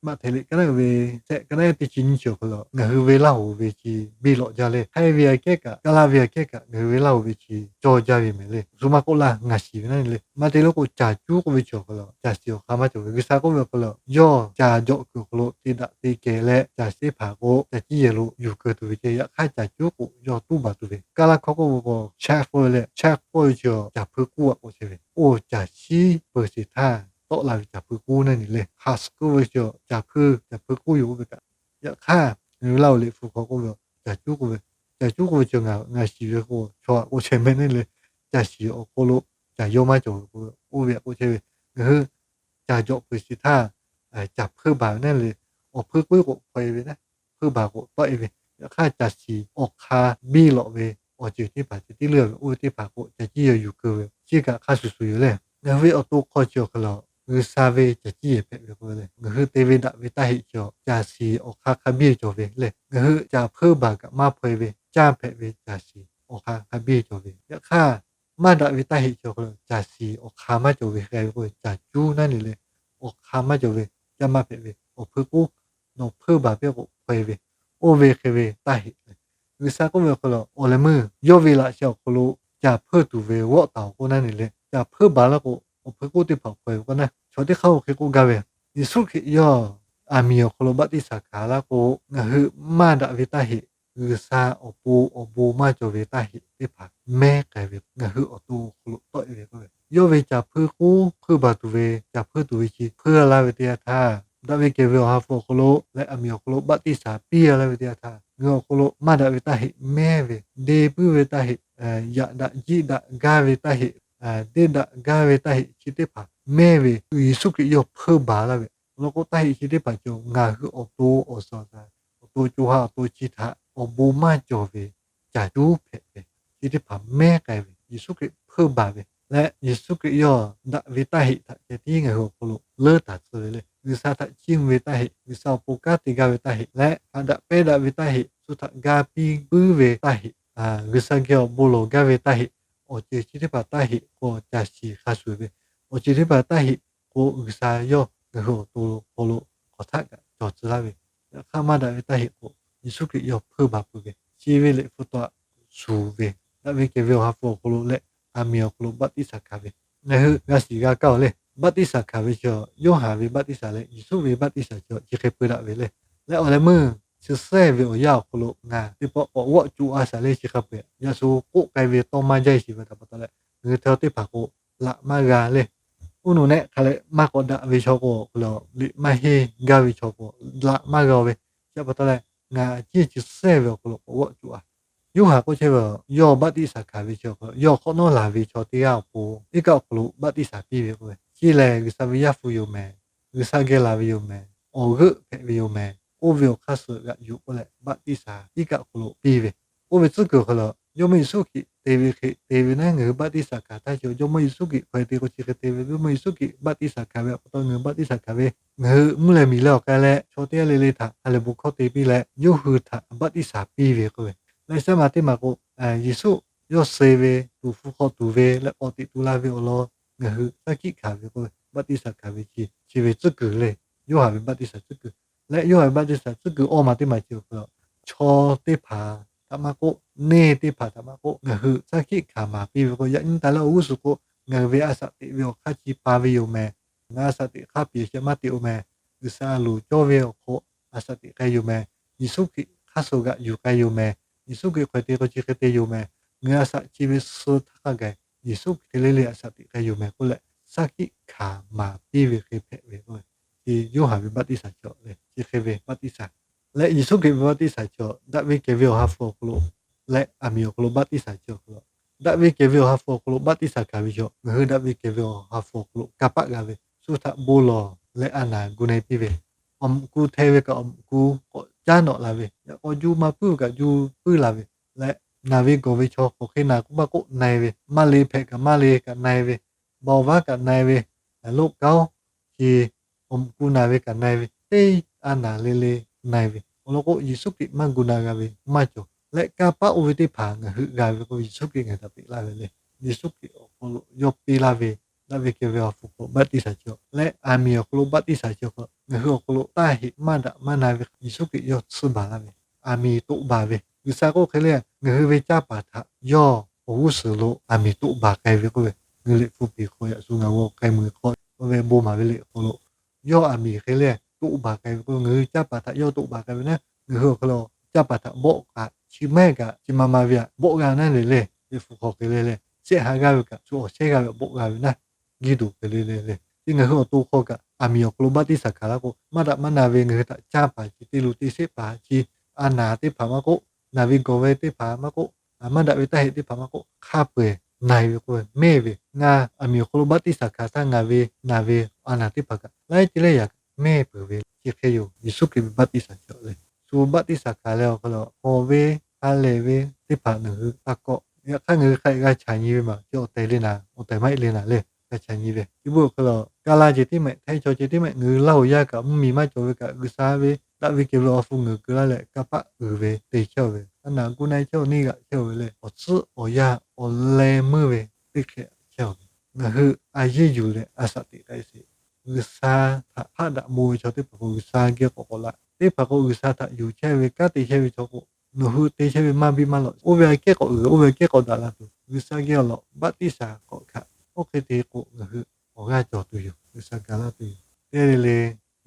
Maꞈhtehˍ liꞈ ka naˉ uiˍ ve shehˆ ka naˉ teˇ chi nyi chi awˬ hk'aw lo ngaˬ hui ve laˇ hoꞈ ve chi biˇ lawꞈ jaˇ le. Htaiˇ ve aꞈ kehˉ kaꞈ, Kaˇ laˇ ve aꞈ kehˉ kaꞈ ngaˬ hui ve laˇ hoꞈ ve chi cawˇ jaˇ ve mehˍ le. Shu maˇ k'oˆ laˇ, ngaˬ shiˍ ve naˉ le. Maˇ te lo k'o, caˬ cuˉ k'oˆ ve chi awˬ hk'aw lo caˬ shiˍ awˬ hk'aˇ maˇ cawˬ ve. G'uiˬsha k'oˆ ve awˬ hk'aw lo, yawˇ caˬ jawꞈ kuiˬ awˬ hk'aw lo te daꞈ te kehˬ leh caˬ shiˍ teˇ hpaˍ k'o, caˬ ciˇ yehˬ lo yuˬ keu tuˬ ve ceh. Yaꞈ hk'aˇ, caˬ cuˉ k'o yawˇ tuˉ baˬ tuˬ ve. Kaˇ laˇ hkawˇ k'oˆ ve k'o, chaff k'oˆ ve le. Chaff k'oˆ ve chi caˬ hpui k'uˉ aꞈ k'oˆ chehˇ ve. Oˇ caˬ shiˍ peuˬ sheˍ htaˇ tawˆ la ve caˬ hpui k'uˉ naˉ ne le. Husk k'oˆ ve chi caˬ hpui, caˬ hpui k'uˉ yoˬ k'oˆ ve kaꞈ. Yaꞈ hk'aˇ, ngaˬ hui laˇ hoꞈ liꞈ hpu hk'aw k'oˆ ve, caˬ cuˉ k'oˆ ve, caˬ cuˉ k'oˆ ve chi ngaˬ shiˍ ve k'o, chaw aꞈ k'oˆ chehˇ mehˍ naˉ le. Caˬ shiˍ awˬ hk'aw lo caˬ yawˇ maˇ cawˬ ve k'o, oˇ ve aꞈ k'oˆ chehˇ ve. Ngaˬ hui caˬ jawꞈ peuˬ sheˍ htaˇ, caˬ hpui baˬ ve naˉ le. Awˬ hpui k'uˉ k'o hpawˇ e ve naˉ, hpui baˬ k'o tawˆ e ve. Yaꞈ hk'aˇ, caˬ shiˍ awˬ hk'aˇ biˇ lawꞈ ve awˬ ceuˬ teˇ hpaˍ ceh tiˉ leuˇ ve, oˇ ve teˇ hpaˍ k'o caˬ ciˇ yehˬ yuˬ keu ve, chi kaꞈ hk'a shuˍ shuˍ yoˬ le. Ngaˬ hui ve awˬ to hk'aw chi awˬ hk'aw lo G'uiˬsha ve caˬ ciˇ yehˬ hpehꞈ ve k'o le, ngaˬ hui te ve daꞈ ve taˇ heꞈ chi caˬ shiˍ awˬ hk'aˇ hk'a biˇ cawˬ ve le. Ngaˬ hui caˬ hpeuˇ baˬ kaꞈ maˇ hpaw e ve, caˇ hpehꞈ ve caˬ shiˍ awˬ hk'aˇ hk'a biˇ cawˬ ve. Yaꞈ hk'aˇ, maˇ daꞈ ve taˇ heꞈ chi caˬ shiˍ awˬ hk'aˇ maˇ cawˬ ve hk'e ve k'o, caˬ cuˉ naˉ ne le, awˬ hk'aˇ maˇ cawˬ ve, caˇ maˇ hpehꞈ ve, awˬ hpeuˇ k'oˆ, nawˬ hpeuˇ baˬ piˇ k'o hpaw e ve, oˇ ve hk'e ve taˇ heꞈ le. G'uiˬsha k'oˆ ve awˬ hk'aw lo awˬ leh meuˇ yawˇ ve laꞈ sheh awˬ hk'aw lo caˬ hpeuˇ tuˬ ve g'awˆ taˍ awˬ k'oˆ naˉ ne le, caˬ hpeuˇ baˬ laˇ k'o, awˬ hpeuˇ k'oˆ teˇ hpaˍ hpaw e ve k'o naˉ, chaw teˇ hk'aˇ oˇ hk'e k'oˆ gaˇ ve, Yeˍsuˆ Hkriꞈ yawˇ aˬ miˍ awˬ hk'aw lo baˆtiˆsaˬ hkanˍ laˇ k'o, ngaˬ hui maˇ daꞈ ve taˇ heꞈ, G'uiˬsha awˬ pon awˬ bon maˇ cawˬ ve taˇ heꞈ teˇ hpaˍ mehˉ k'ai ve ngaˬ hui awˬ to awˬ hk'aw lo tawˆ e ve k'oˆ ve, yawˇ ve caˬ hpeuˇ k'oˆ hpeuˇ baˬ tuˬ ve, caˬ hpeuˇ tuˬ ve chi hpeuˇ laˇ ve teˇ yanˇ htaˇ, daꞈ ve kehˬ ve Awˬ ha hpu awˬ hk'aw lo leh aˬ miˍ awˬ hk'aw lo baˆtiˆsaˬ piˇ laˇ ve teˇ yanˇ htaˇ, ngaˬ hui awˬ hk'aw lo maˇ daꞈ ve taˇ heꞈ mehˉ ve, de puiˉ ve taˇ heꞈ, yaꞈ daꞈ jiˆ daꞈ gaˇ ve taˇ heꞈ, deˇ daꞈ gaˇ ve taˇ heꞈ chi teˇ hpaˍ mehˉ ve, Yeˍsuˆ Hkriꞈ yawˇ hpeuˇ baˬ laˇ ve. Awˬ lawn k'o, taˇ heꞈ chi teˇ hpaˍ cawˬ ngaˬ hui awˬ to awˬ suhˍ awˬ suhˍ, awˬ to co ha awˬ to chi htaꞈ awˬ bon maˇ cawˬ ve caˬ cuˉ hpehꞈ ve, chi teˇ hpaˍ mehˉ k'ai ve, Yeˍsuˆ Hkriꞈ hpeuˇ baˬ ve leh, Yeˍsuˆ Hkriꞈ yawˇ daꞈ ve taˇ heꞈ htaꞈ ceh tiˉ ngaˬ hui awˬ hk'aw lo leuˉ taˍ tcuh ve le. G'uiˬsha htaꞈ chiˇ mvuh ve taˇ heꞈ, G'uiˬsha awˬ pon kanˉ te gaˇ ve taˇ heꞈ leh, haꞈ daꞈ pehnˇ daꞈ ve taˇ heꞈ, shu htaꞈ ga piˇ puiˉ ve taˇ heꞈ, G'uiˬsha geh awˬ bon lawˬ gaˇ ve taˇ heꞈ, awˬ ceuˬ chi teˇ hpaˍ taˇ heꞈ k'o caˬ shiˍ hk'a shuˍ ve, awˬ ceuˬ teˇ hpaˍ taˇ heꞈ k'o, G'uiˬsha yawˇ ngaˬ hui awˬ to awˬ hk'aw lo hk'awꞈ htaˆ kaꞈ cawˬ tcuh laˇ ve. Yaꞈ hk'aˇ, maˇ daꞈ ve taˇ heꞈ k'o, Yeˍsuˆ Hkriꞈ yawˇ hpeuˇ baˬ peuˬ ve, chi ve liꞈ hpu taw shuˍ ve, daꞈ ve kehˬ ve Awˬ ha hpu awˬ hk'aw lo leh aˬ miˍ awˬ hk'aw lo baˆtiˆsaˬ hkanˍ ve. Ngaˬ hui g'a shiˍ g'a kaˇ-oˬ le, baˆtiˆsaˬ hkanˍ ve chi Yoˇhanˬ ve baˆtiˆsaˬ leh Yeˍsuˆ ve baˆtiˆsaˬ chi chi hk'e peu daꞈ ve le. Leh awˬ leh meuˇ chi sehˇ ve awˬ yanˇ awˬ hk'aw lo ngaˬ teˇ pawˆ k'awꞈ g'awˆ co a shaˍ le chi hk'a peu-eˬ, yaꞈ shu k'oˆ k'ai ve tawˇ maˇ jaˇ shiˍ ve htaꞈ pa taw leh, ngaˬ hui htaiˍ hk'aw teˇ hpaˍ k'o laꞈ maˇ g'a le. Oˇ nu nehˆ hk'a leh maˇ k'awꞈ daꞈ ve chaw k'o, liꞈ maˇ henˇ gaˇ ve chaw k'o, laꞈ maˇ g'a ve. Chi pa taw leh, ngaˬ ciˉ chi sehˇ ve awˬ hk'aw lo k'awꞈ g'awˆ co a. Yoˇhanˬ k'oˆ chehˇ ve, yawˇ baˆtiˆsaˬ hkanˍ ve chi awˬ hk'aw lo yawˇ hk'awꞈ nawˉ laˬ ve chaw teˇ g'aˇ awˬ pon iˉ kaˆ awˬ hk'aw lo baˆtiˆsaˬ piˇ ve k'oˆ ve, chi lehˬ G'uiˬsha ve Yaˇ hpu yoˬ mehˍ, G'uiˬsha geh laˬ ve yoˬ mehˍ, awˬ g'euˆ hpehꞈ ve yoˬ mehˍ, oˇ ve awˬ hk'aˇ suh g'aꞈ yuˬ k'oˆ leh baˆtiˆsaˬ iˉ kaˆ awˬ hk'aw lo piˇ ve. Oˇ ve tcuhˉ kuiˬ awˬ hk'aw lo Jawˇmawˇ Yeˍsuˆ Hkriꞈ te ve hk'e te ve naˉ, ngaˬ hui baˆtiˆsaˬ hkanˍ htaˇ chi Jawˇmawˇ Yeˍsuˆ Hkriꞈ hk'aw te k'o chi hk'e te ve, Jawˇmawˇ Yeˍsuˆ Hkriꞈ baˆtiˆsaˬ hkanˍ ve pa taw ngaˬ hui baˆtiˆsaˬ hkanˍ ve. Ngaˬ hui mvuhˇ leh miˬ leh awˬ k'ai leh chaw teˇ g'aˇ le le htaꞈ ha lehˬ bon hkawˇ te piˇ leh yawˇ hui htaꞈ baˆtiˆsaˬ piˇ ve k'oˆ ve. Leh shaˉ ma teˇ ma k'o, Yeˍsuˆ yawˇ suh ve, tuˍ hpfuh hk'aw tuˍ ve leh k'awꞈ teꞈ tu la ve awˬ lawn ngaˬ hui shaˉ hkiˆ hkanˍ ve k'oˆ ve, baˆtiˆsaˬ hkanˍ ve chi chi ve tcuhˉ kuiˬ le. Yoˇhanˬ ve baˆtiˆsaˬ tcuhˉ kuiˬ leh Yoˇhanˬ ve baˆtiˆsaˬ tcuhˉ kuiˬ awˇ ma teˇ ma chi awˬ hk'aw lo chaw teˇ hpaˍ htaꞈ maˇ k'oˆ, neˇ teˇ hpaˍ htaꞈ maˇ k'oˆ, ngaˬ hui shaˉ hkiˆ hkanˍ maˍ piˇ ve k'o, yaꞈ nyi taˍ leh awˬ g'uˇ suhˍ k'o, ngaˬ hui ve a shaꞈ teꞈ ve awˬ hk'aˇ chi pa ve yoˬ mehˍ. Ngaˬ hui a shaꞈ teꞈ hk'aˇ piˍ sheh maˇ teꞈ-o mehˍ. G'uiˬsha loˍ cawˇ ve awˬ hk'aw a shaꞈ teꞈ k'ai yoˬ mehˍ. Yeˍsuˆ Hkriꞈ hk'aˇ suh g'aꞈ yuˬ k'ai yoˬ mehˍ. Yeˍsuˆ Hkriꞈ hk'aw te k'o chi hk'e te yoˬ mehˍ. Ngaˬ hui a shaꞈ chi ve suh htaˇ hk'a gaˬ Yeˍsuˆ Hkriꞈ hk'e le le a shaꞈ teꞈ k'ai yoˬ mehˍ k'oˆ leh, shaˉ hkiˆ hkanˍ maˍ piˇ ve hk'e hpehꞈ ve k'o, chi Yoˇhanˬ ve baˆtiˆsaˬ chi lehˬ chi hk'e ve baˆtiˆsaˬ. Leh Yeˍsuˆ Hkriꞈ ve baˆtiˆsaˬ chi daꞈ ve kehˬ ve Awˬ ha hpu awˬ hk'aw lo leh aˬ miˍ awˬ hk'aw lo baˆtiˆsaˬ chi awˬ hk'aw lo, daꞈ ve kehˬ ve Awˬ ha hpu awˬ hk'aw lo baˆtiˆsaˬ hkanˍ ve chi ngaˬ hui daꞈ ve kehˬ ve Awˬ ha hpu awˬ hk'aw lo kanˇ paˆ g'a ve, shu htaꞈ bon lawˬ leh a naˍ gu na-e piˇ ve, awˬ mvuhꞈ ku hteh ve kaꞈ awˬ mvuhꞈ ku k'awꞈ caˉ nawꞈ la ve, yaꞈ k'aw juˇ maˇ puiˉ ve kaꞈ juˇ puiˉ la ve, leh naˬ ve gawˬ ve chaw k'awꞈ hk'e naˬ k'oˆ maˇ k'oˆ na-e ve, maˇ le hpehꞈ kaꞈ maˇ le kaꞈ na-e ve, baoˍ vaˉ kaꞈ na-e ve, loˆ kaoˉ chi awˬ mvuhꞈ ku naˬ ve kaꞈ na-e ve, teˇ a naˍ le le na-e ve. Awˬ lawn k'o, Yeˍsuˆ Hkriꞈ maˇ gu na g'a ve maˇ cawˬ. Leh kanˇ paˆ oˇ ve teˇ hpaˍ ngaˬ hui g'a ve k'o, Yeˍsuˆ Hkriꞈ ngaˬ hui htaꞈ peꞈ laˇ ve le. Yeˍsuˆ Hkriꞈ awˬ hk'aw lo yawˇ piˇ laˇ ve, daꞈ ve kehˬ ve Awˬ ha hpu hk'aw lo baˆtiˆsaˬ chi leh aˬ miˍ awˬ hk'aw lo baˆtiˆsaˬ chi awˬ hk'aw lo ngaˬ hui awˬ hk'aw lo taˇ heꞈ maˇ daꞈ maˇ na ve Yeˍsuˆ Hkriꞈ yawˇ tsuhˇ baˬ laˇ ve, aˬ miˍ toꞈ baˬ ve. G'uiˬsha k'oˆ hk'e le, ngaˬ hui ve canˇ paˍ htaꞈ yawˇ awˬ g'uˇ suhˍ lo aˬ miˍ toꞈ baˬ k'ai ve k'oˆ ve, ngaˬ hui liꞈ hpu piˍ hk'aw yaꞈ shu ngaˬ hui k'ai mui hk'aw ve bon maˍ ve liꞈ hk'aw lo yawˇ aˬ miˍ hk'e le toꞈ baˬ k'ai ve k'o, ngaˬ hui canˇ paˍ htaꞈ yawˇ toꞈ baˬ k'ai ve naˉ, ngaˬ hui awˬ hk'aw lo canˇ paˍ htaꞈ bawˆ kaꞈ chi maˇ heˆ kaꞈ chi ma ma ve htaꞈ bawˆ g'a naˉ le le, liꞈ hpu hk'aw hk'e le le, shehˆ ha g'aˇ ve kaꞈ shu awˬ shehˇ g'aˇ ve bawˆ g'a ve naˉ, giˇ doˬ hk'e le le le. Chi ngaˬ hui awˬ to hk'aw kaꞈ aˬ miˍ awˬ hk'aw lo baˆtiˆsaˬ hkanˍ laˇ k'o, maˇ daꞈ maˇ na ve ngaˬ hui htaꞈ canˇ paˍ chi te luˬ te sheˆ paˍ chi a naˍ teˇ hpaˍ maˇ k'oˆ, naˬ ve gawˬ ve teˇ hpaˍ maˇ k'oˆ, maˇ daꞈ ve taˇ heꞈ teˇ hpaˍ maˇ k'oˆ, hk'a peu-eˬ na-e ve k'oˆ ve mehˇ ve. Ngaˬ aˬ miˍ awˬ hk'aw lo baˆtiˆsaˬ hkanˍ htaˇ ngaˬ ve naˬ ve a naˍ teˇ hpaˍ kaꞈ laiˉ ceuˬ leh yaꞈ mehˇ peuˬ ve. Chi hk'e yoˬ. Yeˍsuˆ Hkriꞈ ve baˆtiˆsaˬ chi lehˬ, shu baˆtiˆsaˬ hkanˍ leh awˬ hk'aw lo hawˬ ve, ha lehˬ ve teˇ hpaˍ ngaˬ hui taˇ kawˆ. Yaꞈ hk'aˇ ngaˬ hui hk'a g'a chaꞈ nyi ve maˬ chi awˬ tehˬ le naˍ, awˬ tehˬ maˇ heˆ le naˍ le. hk'a ca nyi ve. Chi beuꞈ awˬ hk'e lehˬ, kaˇ laˇ ceh tiˉ mehˆ, hteˇ chaw ceh tiˉ mehˆ, ngaˬ hui Laˇ huˍ yaˇ kaꞈ mvuhˇmiˬ maˇ cawˬ ve kaꞈ, G'uiˬsha ve daꞈ ve kehˬ ve awˬ ha hpu ngaˬ hui keu laˇ leh, kanˇ paˆ uiˍ ve te chehˇ-oˬ ve, a naˍ gu na-e chehˇ-oˬ neˇ g'aꞈ chehˇ-oˬ ve leh, awˬ tcuhˉ awˬ yanˇ awˬ leh meuˇ ve teˇ hk'e chehˇ-oˬ ve, ngaˬ hui a yeˇ yuˬ leh a shaꞈ teꞈ k'ai sheˍ. G'uiˬsha htaꞈ hpaˆ daꞈ bon ve chaw teˇ hpaˍ k'o, G'uiˬsha geh k'awꞈ k'awꞈ la. Teˇ hpaˍ k'o, G'uiˬsha htaꞈ yuˬ chehˇ ve kanˉ te chehˇ ve chaw k'o, nawˬ hui te chehˇ ve maˇ biˇ maˇ lawꞈ, oˇ ve aꞈ kehˉ k'awꞈ uiˍ, oˇ ve aꞈ kehˉ k'awꞈ daꞈ la tuˬ, G'uiˬsha geh awˬ lawn baˆtiˆsaˬ k'awꞈ hkanˍ. Oˇ hk'e te k'o, ngaˬ hui awˬ g'aˇ cawˬ tuˬ yoˬ. G'uiˬsha ga laˇ tuˬ yoˬ. Teˇ g'aˇ le le,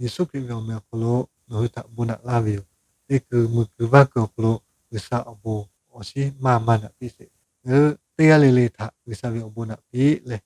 Yeˍsuˆ Hkriꞈ ve awˬ meh awˬ hk'aw lo nawˬ hui htaꞈ bon naꞈ laˇ ve yoˬ. Teˇ kuiˬ muiˬ kuiˬ vaˇ kuiˬ awˬ hk'aw lo G'uiˬsha awˬ bon awˬ shinˉ maˇ maˇ naꞈ piˇ sheˍ. Ngaˬ hui teˇ g'aˇ le le htaꞈ G'uiˬsha ve awˬ bon naꞈ piˇ leh,